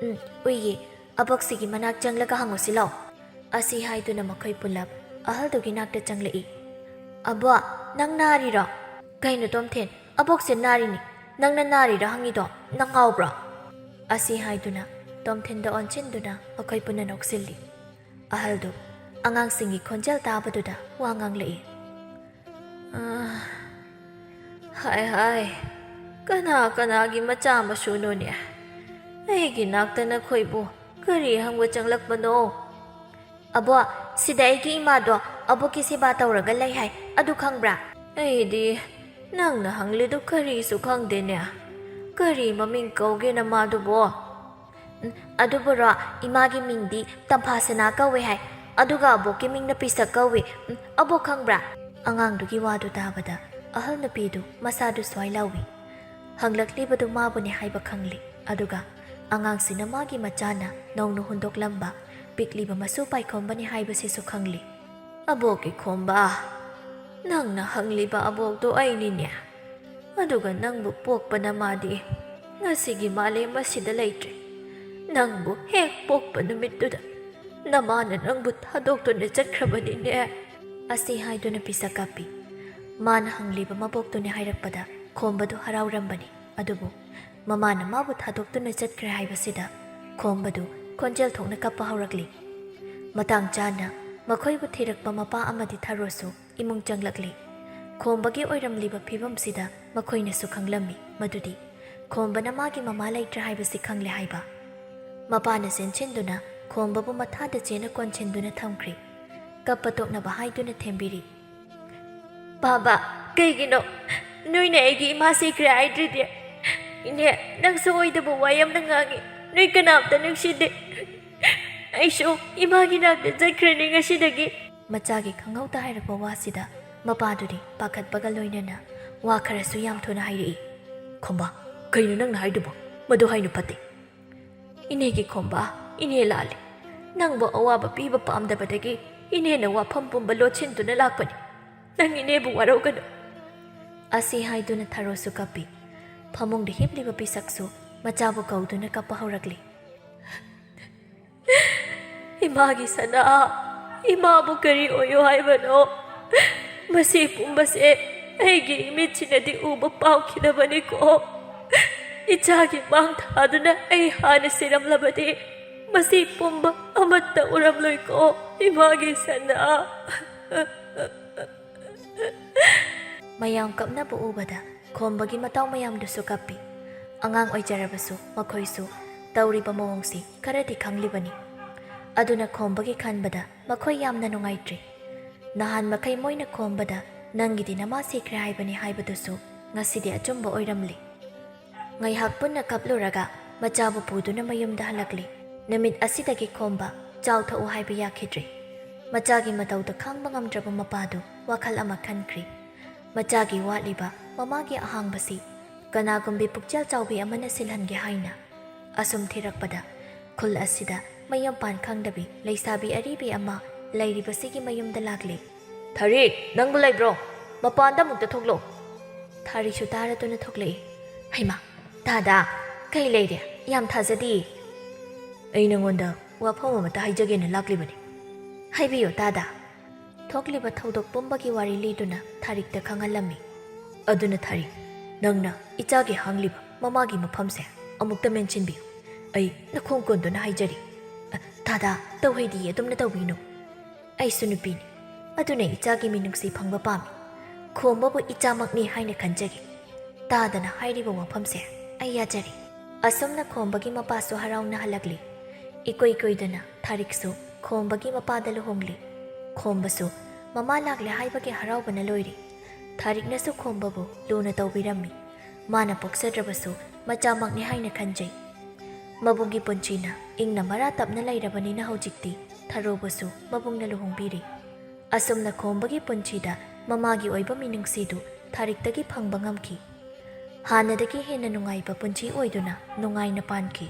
"ꯎꯝ, ꯎꯏꯌꯦ꯫ ꯑꯕꯣꯛꯁꯤꯒꯤ ꯃꯅꯥꯛ ꯆꯪꯂꯒ ꯍꯪꯉꯨꯁꯤ ꯂꯥꯎ꯫" ꯑꯁꯤ ꯍꯥꯏꯗꯨꯅ ꯃꯈꯣꯏ ꯄꯨꯂꯞ ꯑꯍꯜꯗꯨꯒꯤ ꯅꯥꯛꯇ ꯆꯪꯂꯛꯏ꯫ "ꯑꯕꯣꯛ, ꯅꯪ ꯅꯥꯔꯤꯔꯣ?" "ꯀꯩꯅꯣ ꯇꯣꯝꯊꯤꯟ, ꯑꯕꯣꯛꯁꯦ ꯅꯥꯔꯤꯅꯤ꯫ ꯅꯪꯅ ꯅꯥꯔꯤꯔꯣ ꯍꯪꯉꯤꯗꯣ? ꯅꯪ ꯉꯥꯎꯕ꯭ꯔꯣ?" ꯑꯁꯤ ꯍꯥꯏꯗꯨꯅ ꯇꯣꯝꯊꯤꯟꯗ ꯑꯣꯟꯁꯤꯟꯗꯨꯅ ꯃꯈꯣꯏ ꯄꯨꯟꯅ ꯅꯣꯛꯁꯤꯜꯂꯤ꯫ ꯑꯍꯜꯗꯨ ꯑꯉꯥꯡꯁꯤꯡꯒꯤ ꯈꯣꯟꯖꯦꯜ ꯇꯥꯕꯗꯨꯗ ꯋꯥ ꯉꯥꯡꯂꯛꯏ꯫ "ꯑꯥ, ꯍꯥꯏ ꯍꯥꯏ, ꯀꯅꯥ ꯀꯅꯥꯒꯤ ꯃꯆꯥ ꯃꯁꯨꯅꯣꯅꯦ? ꯑꯩꯒꯤ ꯅꯥꯛꯇ ꯅꯈꯣꯏꯕꯨ ꯀꯔꯤ ꯍꯪꯕ ꯆꯪꯂꯛꯄꯅꯣ? "ꯑꯕꯣꯛ, ꯁꯤꯗ ꯑꯩꯒꯤ ꯏꯃꯥꯗꯣ ꯑꯕꯣꯛꯀꯤ ꯁꯦꯕꯥ ꯇꯧꯔꯒ ꯂꯩ ꯍꯥꯏ, ꯑꯗꯨ ꯈꯪꯕ꯭ꯔꯥ?" "ꯑꯩꯗꯤ ꯅꯪꯅ ꯍꯪꯂꯤꯗꯨ ꯀꯔꯤꯁꯨ ꯈꯪꯗꯦꯅꯦ꯫ ꯀꯔꯤ ꯃꯃꯤꯡ ꯀꯧꯒꯦ ꯅꯃꯥꯗꯨꯕꯣ?" "ꯎꯝ, ꯑꯗꯨꯕꯨꯔꯣ, ꯏꯃꯥꯒꯤ ꯃꯤꯡꯗꯤ ꯇꯝꯐꯥꯁꯅꯥ ꯀꯧꯋꯦ ꯍꯥꯏ, ꯑꯗꯨꯒ ꯑꯕꯣꯛꯀꯤ ꯃꯤꯡꯅ ꯄꯤꯁꯛ ꯀꯧꯋꯤ꯫ ꯎꯝ, ꯑꯕꯣꯛ ꯈꯪꯕ꯭ꯔꯥ?" ꯑꯉꯥꯡꯗꯨꯒꯤ ꯋꯥꯗꯨ ꯇꯥꯕꯗ ꯑꯍꯜ ꯅꯨꯄꯤꯗꯨ ꯃꯁꯥꯗꯨ ꯁ꯭ꯋꯥꯏ ꯂꯥꯎꯏ꯫ ꯍꯪꯂꯛꯂꯤꯕꯗꯨ ꯃꯥꯕꯨꯅꯤ ꯍꯥꯏꯕ ꯈꯪꯂꯤ꯫ ꯑꯗꯨꯒ ꯑꯉꯥꯡꯁꯤꯅ ꯃꯥꯒꯤ ꯃꯆꯥꯅ ꯅꯧꯅ ꯍꯨꯟꯗꯣꯛꯂꯝꯕ ꯄꯤꯛꯂꯤꯕ ꯃꯁꯨ ꯄꯥꯏꯈꯣꯝꯕꯅꯤ ꯍꯥꯏꯕꯁꯤꯁꯨ ꯈꯪꯂꯤ꯫ "ꯑꯕꯣꯛꯀꯤ ꯈꯣꯝꯕ, ꯅꯪꯅ ꯍꯪꯂꯤꯕ ꯑꯕꯣꯛꯇꯣ ꯑꯩꯅꯤꯅꯦ꯫ ꯑꯗꯨꯒ ꯅꯪꯕꯨ ꯄꯣꯛꯄ ꯅꯃꯥꯗꯤ ꯉꯁꯤꯒꯤ ꯃꯥꯂꯦꯝ ꯑꯁꯤꯗ ꯂꯩꯇ꯭ꯔꯦ꯫ ꯅꯪꯕꯨ ꯍꯦꯛ ꯄꯣꯛꯄ ꯅꯨꯃꯤꯠꯇꯨꯗ ꯅꯃꯥꯅ ꯅꯪꯕꯨ ꯊꯥꯗꯣꯛꯇꯨꯅ ꯆꯠꯈ꯭ꯔꯕꯅꯤꯅꯦ," ꯑꯁꯤ ꯍꯥꯏꯗꯨꯅ ꯄꯤꯁꯛ ꯀꯞꯄꯤ꯫ ꯃꯥꯅ ꯍꯪꯂꯤꯕ ꯃꯕꯣꯛꯇꯨꯅꯤ ꯍꯥꯏꯔꯛꯄꯗ ꯈꯣꯝꯕꯗꯨ ꯍꯔꯥꯎꯔꯝꯕꯅꯤ꯫ ꯑꯗꯨꯕꯨ ꯃꯃꯥꯅ ꯃꯥꯕꯨ ꯊꯥꯗꯣꯛꯇꯨꯅ ꯆꯠꯈ꯭ꯔꯦ ꯍꯥꯏꯕꯁꯤꯗ ꯈꯣꯝꯕꯗꯨ ꯈꯣꯟꯖꯦꯜ ꯊꯣꯛꯅ ꯀꯞꯄ ꯍꯧꯔꯛꯂꯤ꯫ ꯃꯇꯥꯡ ꯆꯥꯅ ꯃꯈꯣꯏꯕꯨ ꯊꯤꯔꯛꯄ ꯃꯄꯥ ꯑꯃꯗꯤ ꯊꯔꯣꯁꯨ ꯏꯃꯨꯡ ꯆꯪꯂꯛꯂꯤ꯫ ꯈꯣꯝꯕꯒꯤ ꯑꯣꯏꯔꯝꯂꯤꯕ ꯐꯤꯕꯝꯁꯤꯗ ꯃꯈꯣꯏꯅꯁꯨ ꯈꯪꯂꯝꯃꯤ ꯃꯗꯨꯗꯤ ꯈꯣꯝꯕꯅ ꯃꯥꯒꯤ ꯃꯃꯥ ꯂꯩꯇ꯭ꯔꯦ ꯍꯥꯏꯕꯁꯤ ꯈꯪꯂꯦ ꯍꯥꯏꯕ꯫ ꯃꯄꯥꯅ ꯆꯦꯟꯁꯤꯟꯗꯨꯅ ꯈꯣꯝꯕꯕꯨ ꯃꯊꯥꯗ ꯆꯦꯅ ꯀꯣꯟꯁꯤꯟꯗꯨꯅ ꯊꯝꯈ꯭ꯔꯤ꯫ ꯀꯞꯄ ꯇꯣꯛꯅꯕ ꯍꯥꯏꯗꯨꯅ ꯊꯦꯝꯕꯤꯔꯤ꯫ "ꯕꯥꯕꯥ, ꯀꯩꯒꯤꯅꯣ ꯅꯣꯏꯅ ꯑꯩꯒꯤ ꯏꯃꯥ ꯁꯤꯈ꯭ꯔꯦ ꯍꯥꯏꯗ꯭ꯔꯤꯗꯤ? ꯏꯅꯦ, ꯅꯪꯁꯨ ꯑꯣꯏꯗꯕ ꯋꯥ ꯌꯥꯝꯅ ꯉꯥꯡꯉꯤ꯫ ꯅꯣꯏ ꯀꯅꯥꯝꯇ ꯅꯨꯡꯁꯤꯗꯦ꯫ ꯑꯩꯁꯨ ꯏꯃꯥꯒꯤ ꯅꯥꯛꯇ ꯆꯠꯈ꯭ꯔꯅꯤ ꯉꯁꯤꯗꯒꯤ꯫" ꯃꯆꯥꯒꯤ ꯈꯪꯍꯧꯗ ꯍꯥꯏꯔꯛꯄ ꯋꯥꯁꯤꯗ ꯃꯄꯥꯗꯨꯗꯤ ꯄꯥꯈꯠꯄꯒ ꯂꯣꯏꯅꯅ ꯋꯥ ꯈꯔꯁꯨ ꯌꯥꯝ ꯊꯨꯅ ꯍꯥꯏꯔꯛꯏ꯫ "ꯈꯣꯝꯕ, ꯀꯩꯅꯣ ꯅꯪꯅ ꯍꯥꯏꯗꯨꯕꯣ? ꯃꯗꯨ ꯍꯥꯏꯅ ꯐꯠꯇꯦ꯫" "ꯏꯅꯦꯒꯤ ꯈꯣꯝꯕ, ꯏꯅꯦ ꯂꯥꯜꯂꯤ꯫ ꯅꯪꯕꯨ ꯑꯋꯥꯕ ꯄꯤꯕ ꯄꯥꯝꯗꯕꯗꯒꯤ ꯏꯅꯦꯅ ꯋꯥꯐꯝ ꯄꯨꯝꯕ ꯂꯣꯠꯁꯤꯟꯗꯨꯅ ꯂꯥꯛꯄꯅꯤ꯫ ꯅꯪ ꯏꯅꯦꯕꯨ ꯋꯥꯔꯧꯒꯅꯨ꯫" ꯑꯁꯤ ꯍꯥꯏꯗꯨꯅ ꯊꯔꯣꯁꯨ ꯀꯞꯄꯤ꯫ ꯐꯃꯨꯡꯗ ꯍꯤꯞꯂꯤꯕ ꯄꯤꯁꯛꯁꯨ ꯃꯆꯥꯕꯨ ꯀꯧꯗꯨꯅ ꯀꯞꯄ ꯍꯧꯔꯛꯂꯤ꯫ "ꯏꯃꯥꯒꯤ ꯁꯅꯥ, ꯏꯃꯥꯕꯨ ꯀꯔꯤ ꯑꯣꯏꯌꯣ ꯍꯥꯏꯕꯅꯣ? ꯃꯁꯤ ꯄꯨꯝꯕꯁꯦ ꯑꯩꯒꯤ ꯏꯃꯤꯠꯁꯤꯅꯗꯤ ꯎꯕ ꯄꯥꯎꯈꯤꯗꯕꯅꯤꯀꯣ꯫ ꯏꯆꯥꯒꯤ ꯃꯥꯡ ꯊꯥꯗꯨꯅ ꯑꯩ ꯍꯥꯟꯅ ꯁꯤꯔꯝꯂꯕꯗꯤ ꯃꯁꯤ ꯄꯨꯝꯕ ꯑꯃꯠꯇ ꯎꯔꯝꯂꯣꯏꯀꯣ, ꯏꯃꯥꯒꯤ ꯁꯅꯥ꯫" ꯃꯌꯥꯝ ꯀꯞꯅꯕ ꯎꯕꯗ ꯈꯣꯝꯕꯒꯤ ꯃꯇꯥꯎ ꯃꯌꯥꯝꯗꯨꯁꯨ ꯀꯞꯄꯤ꯫ ꯑꯉꯥꯡ ꯑꯣꯏꯖꯔꯕꯁꯨ ꯃꯈꯣꯏꯁꯨ ꯇꯧꯔꯤꯕ ꯃꯑꯣꯡꯁꯤ ꯈꯔꯗꯤ ꯈꯪꯂꯤꯕꯅꯤ꯫ ꯑꯗꯨꯅ ꯈꯣꯝꯕꯒꯤ ꯈꯟꯕꯗ ꯃꯈꯣꯏ ꯌꯥꯝꯅ ꯅꯨꯡꯉꯥꯏꯇ꯭ꯔꯤ꯫ ꯅꯍꯥꯟ ꯃꯈꯩ ꯃꯣꯏꯅ ꯈꯣꯝꯕꯗ "ꯅꯪꯒꯤꯗꯤ ꯅꯃꯥ ꯁꯤꯈ꯭ꯔꯦ" ꯍꯥꯏꯕꯅꯤ ꯍꯥꯏꯕꯗꯨꯁꯨ ꯉꯁꯤꯗꯤ ꯑꯆꯨꯝꯕ ꯑꯣꯏꯔꯝꯂꯦ꯫ ꯉꯥꯏꯍꯥꯛ ꯄꯨꯟꯅ ꯀꯞꯂꯨꯔꯒ ꯃꯆꯥꯕꯨ ꯄꯨꯗꯨꯅ ꯃꯌꯨꯝꯗ ꯍꯜꯂꯛꯂꯤ꯫ ꯅꯨꯃꯤꯠ ꯑꯁꯤꯗꯒꯤ ꯈꯣꯝꯕ ꯆꯥꯎ ꯊꯛꯎ ꯍꯥꯏꯕ ꯌꯥꯈꯤꯗ꯭ꯔꯦ꯫ ꯃꯆꯥꯒꯤ ꯃꯇꯧꯗ ꯈꯥꯡꯕ ꯉꯝꯗ꯭ꯔꯕ ꯃꯄꯥꯗꯨ ꯋꯥꯈꯜ ꯑꯃ ꯈꯟꯈ꯭ꯔꯤ꯫ ꯃꯆꯥꯒꯤ ꯋꯥꯠꯂꯤꯕ ꯃꯃꯥꯒꯤ ꯑꯍꯥꯡꯕꯁꯤ ꯀꯅꯥꯒꯨꯝꯕꯤ ꯄꯨꯛꯆꯦꯜ ꯆꯥꯎꯕꯤ ꯑꯃꯅ ꯁꯤꯜꯍꯟꯒꯦ ꯍꯥꯏꯅ꯫ ꯑꯁꯨꯝ ꯊꯤꯔꯛꯄꯗ ꯈꯨꯜ ꯑꯁꯤꯗ ꯃꯌꯨꯝ ꯄꯥꯟ ꯈꯪꯗꯕꯤ ꯂꯩꯁꯥꯕꯤ ꯑꯔꯤꯕꯤ ꯑꯃ ꯂꯩꯔꯤꯕꯁꯤꯒꯤ ꯃꯌꯨꯝꯗ ꯂꯥꯛꯂꯦ꯫ "ꯊꯥꯔꯤꯛ, ꯅꯪꯕꯨ ꯂꯩꯕ꯭ꯔꯣ? ꯃꯄꯥꯟꯗ ꯑꯃꯨꯛꯇ ꯊꯣꯛꯂꯛꯑꯣ!" ꯊꯥꯔꯤꯛꯁꯨ ꯇꯥꯔꯗꯨꯅ ꯊꯣꯛꯂꯛꯏ꯫ "ꯍꯩꯃꯥ, ꯇꯥꯗꯥ, ꯀꯩ ꯂꯩꯔꯦ? ꯌꯥꯝ ꯊꯥꯖꯗꯤꯌꯦ!" "ꯑꯩ ꯅꯉꯣꯟꯗ ꯋꯥꯐꯝ ꯑꯃꯇ ꯍꯥꯏꯖꯒꯦꯅ ꯂꯥꯛꯂꯤꯕꯅꯤ꯫" "ꯍꯥꯏꯕꯤꯌꯨ ꯇꯥꯗꯥ꯫" ꯊꯣꯛꯂꯤꯕ ꯊꯧꯗꯣꯛ ꯄꯨꯝꯕꯒꯤ ꯋꯥꯔꯤ ꯂꯤꯗꯨꯅ ꯊꯥꯔꯤꯛꯇ ꯈꯪꯍꯜꯂꯝꯃꯤ꯫ "ꯑꯗꯨꯅ ꯊꯥꯔꯤꯛ, ꯅꯪꯅ ꯏꯆꯥꯒꯤ ꯍꯥꯡꯂꯤꯕ ꯃꯃꯥꯒꯤ ꯃꯐꯝꯁꯦ ꯑꯃꯨꯛꯇ ꯃꯦꯟꯁꯤꯟꯕꯤꯌꯨ꯫ ꯑꯩ ꯅꯈꯣꯡ ꯀꯣꯟꯗꯨꯅ ꯍꯥꯏꯖꯔꯤ꯫ ꯑ, ꯇꯥꯗꯥ, ꯇꯧꯍꯩꯗꯤ ꯑꯗꯨꯝꯅ ꯇꯧꯕꯤꯅꯨ꯫ ꯑꯩꯁꯨ ꯅꯨꯄꯤꯅꯤ, ꯑꯗꯨꯅ ꯏꯆꯥꯒꯤ ꯃꯤꯅꯨꯡꯁꯤ ꯐꯪꯕ ꯄꯥꯝꯃꯤ꯫ ꯈꯣꯝꯕꯕꯨ ꯏꯆꯥꯃꯛꯅꯤ ꯍꯥꯏꯅ ꯈꯟꯖꯒꯦ꯫ ꯇꯥꯗꯅ ꯍꯥꯏꯔꯤꯕ ꯋꯥꯐꯝꯁꯦ ꯑꯩ ꯌꯥꯖꯔꯦ꯫" ꯑꯁꯨꯝꯅ ꯈꯣꯝꯕꯒꯤ ꯃꯄꯥꯁꯨ ꯍꯔꯥꯎꯅ ꯍꯜꯂꯛꯂꯤ꯫ ꯏꯀꯨꯏ ꯀꯨꯏꯗꯅ ꯊꯥꯔꯤꯛꯁꯨ ꯈꯣꯝꯕꯒꯤ ꯃꯄꯥꯗ ꯂꯨꯍꯣꯡꯂꯤ꯫ ꯈꯣꯝꯕꯁꯨ ꯃꯃꯥ ꯂꯥꯛꯂꯦ ꯍꯥꯏꯕꯒꯤ ꯍꯔꯥꯎꯕꯅ ꯂꯣꯏꯔꯤ꯫ ꯊꯥꯔꯤꯛꯅꯁꯨ ꯈꯣꯝꯕꯕꯨ ꯂꯨꯅ ꯇꯧꯕꯤꯔꯝꯃꯤ꯫ ꯃꯥꯅ ꯄꯣꯛꯆꯗ꯭ꯔꯕꯁꯨ ꯃꯆꯥꯃꯛꯅꯤ ꯍꯥꯏꯅ ꯈꯟꯖꯩ꯫ ꯃꯕꯨꯡꯒꯤ ꯄꯨꯟꯁꯤꯅ ꯏꯪꯅ ꯃꯔꯥ ꯇꯞꯅ ꯂꯩꯔꯕꯅꯤꯅ ꯍꯧꯖꯤꯛꯇꯤ ꯊꯔꯣꯕꯨꯁꯨ ꯃꯕꯨꯡꯅ ꯂꯨꯍꯣꯡꯕꯤꯔꯤ꯫ ꯑꯁꯨꯝꯅ ꯈꯣꯝꯕꯒꯤ ꯄꯨꯟꯁꯤꯗ ꯃꯃꯥꯒꯤ ꯑꯣꯏꯕ ꯃꯤꯅꯨꯡꯁꯤꯗꯨ ꯊꯥꯔꯤꯛꯇꯒꯤ ꯐꯪꯕ ꯉꯝꯈꯤ꯫ ꯍꯥꯟꯅꯗꯒꯤ ꯍꯦꯟꯅ ꯅꯨꯡꯉꯥꯏꯕ ꯄꯨꯟꯁꯤ ꯑꯣꯏꯗꯨꯅ ꯅꯨꯡꯉꯥꯏꯅ ꯄꯥꯟꯈꯤ꯫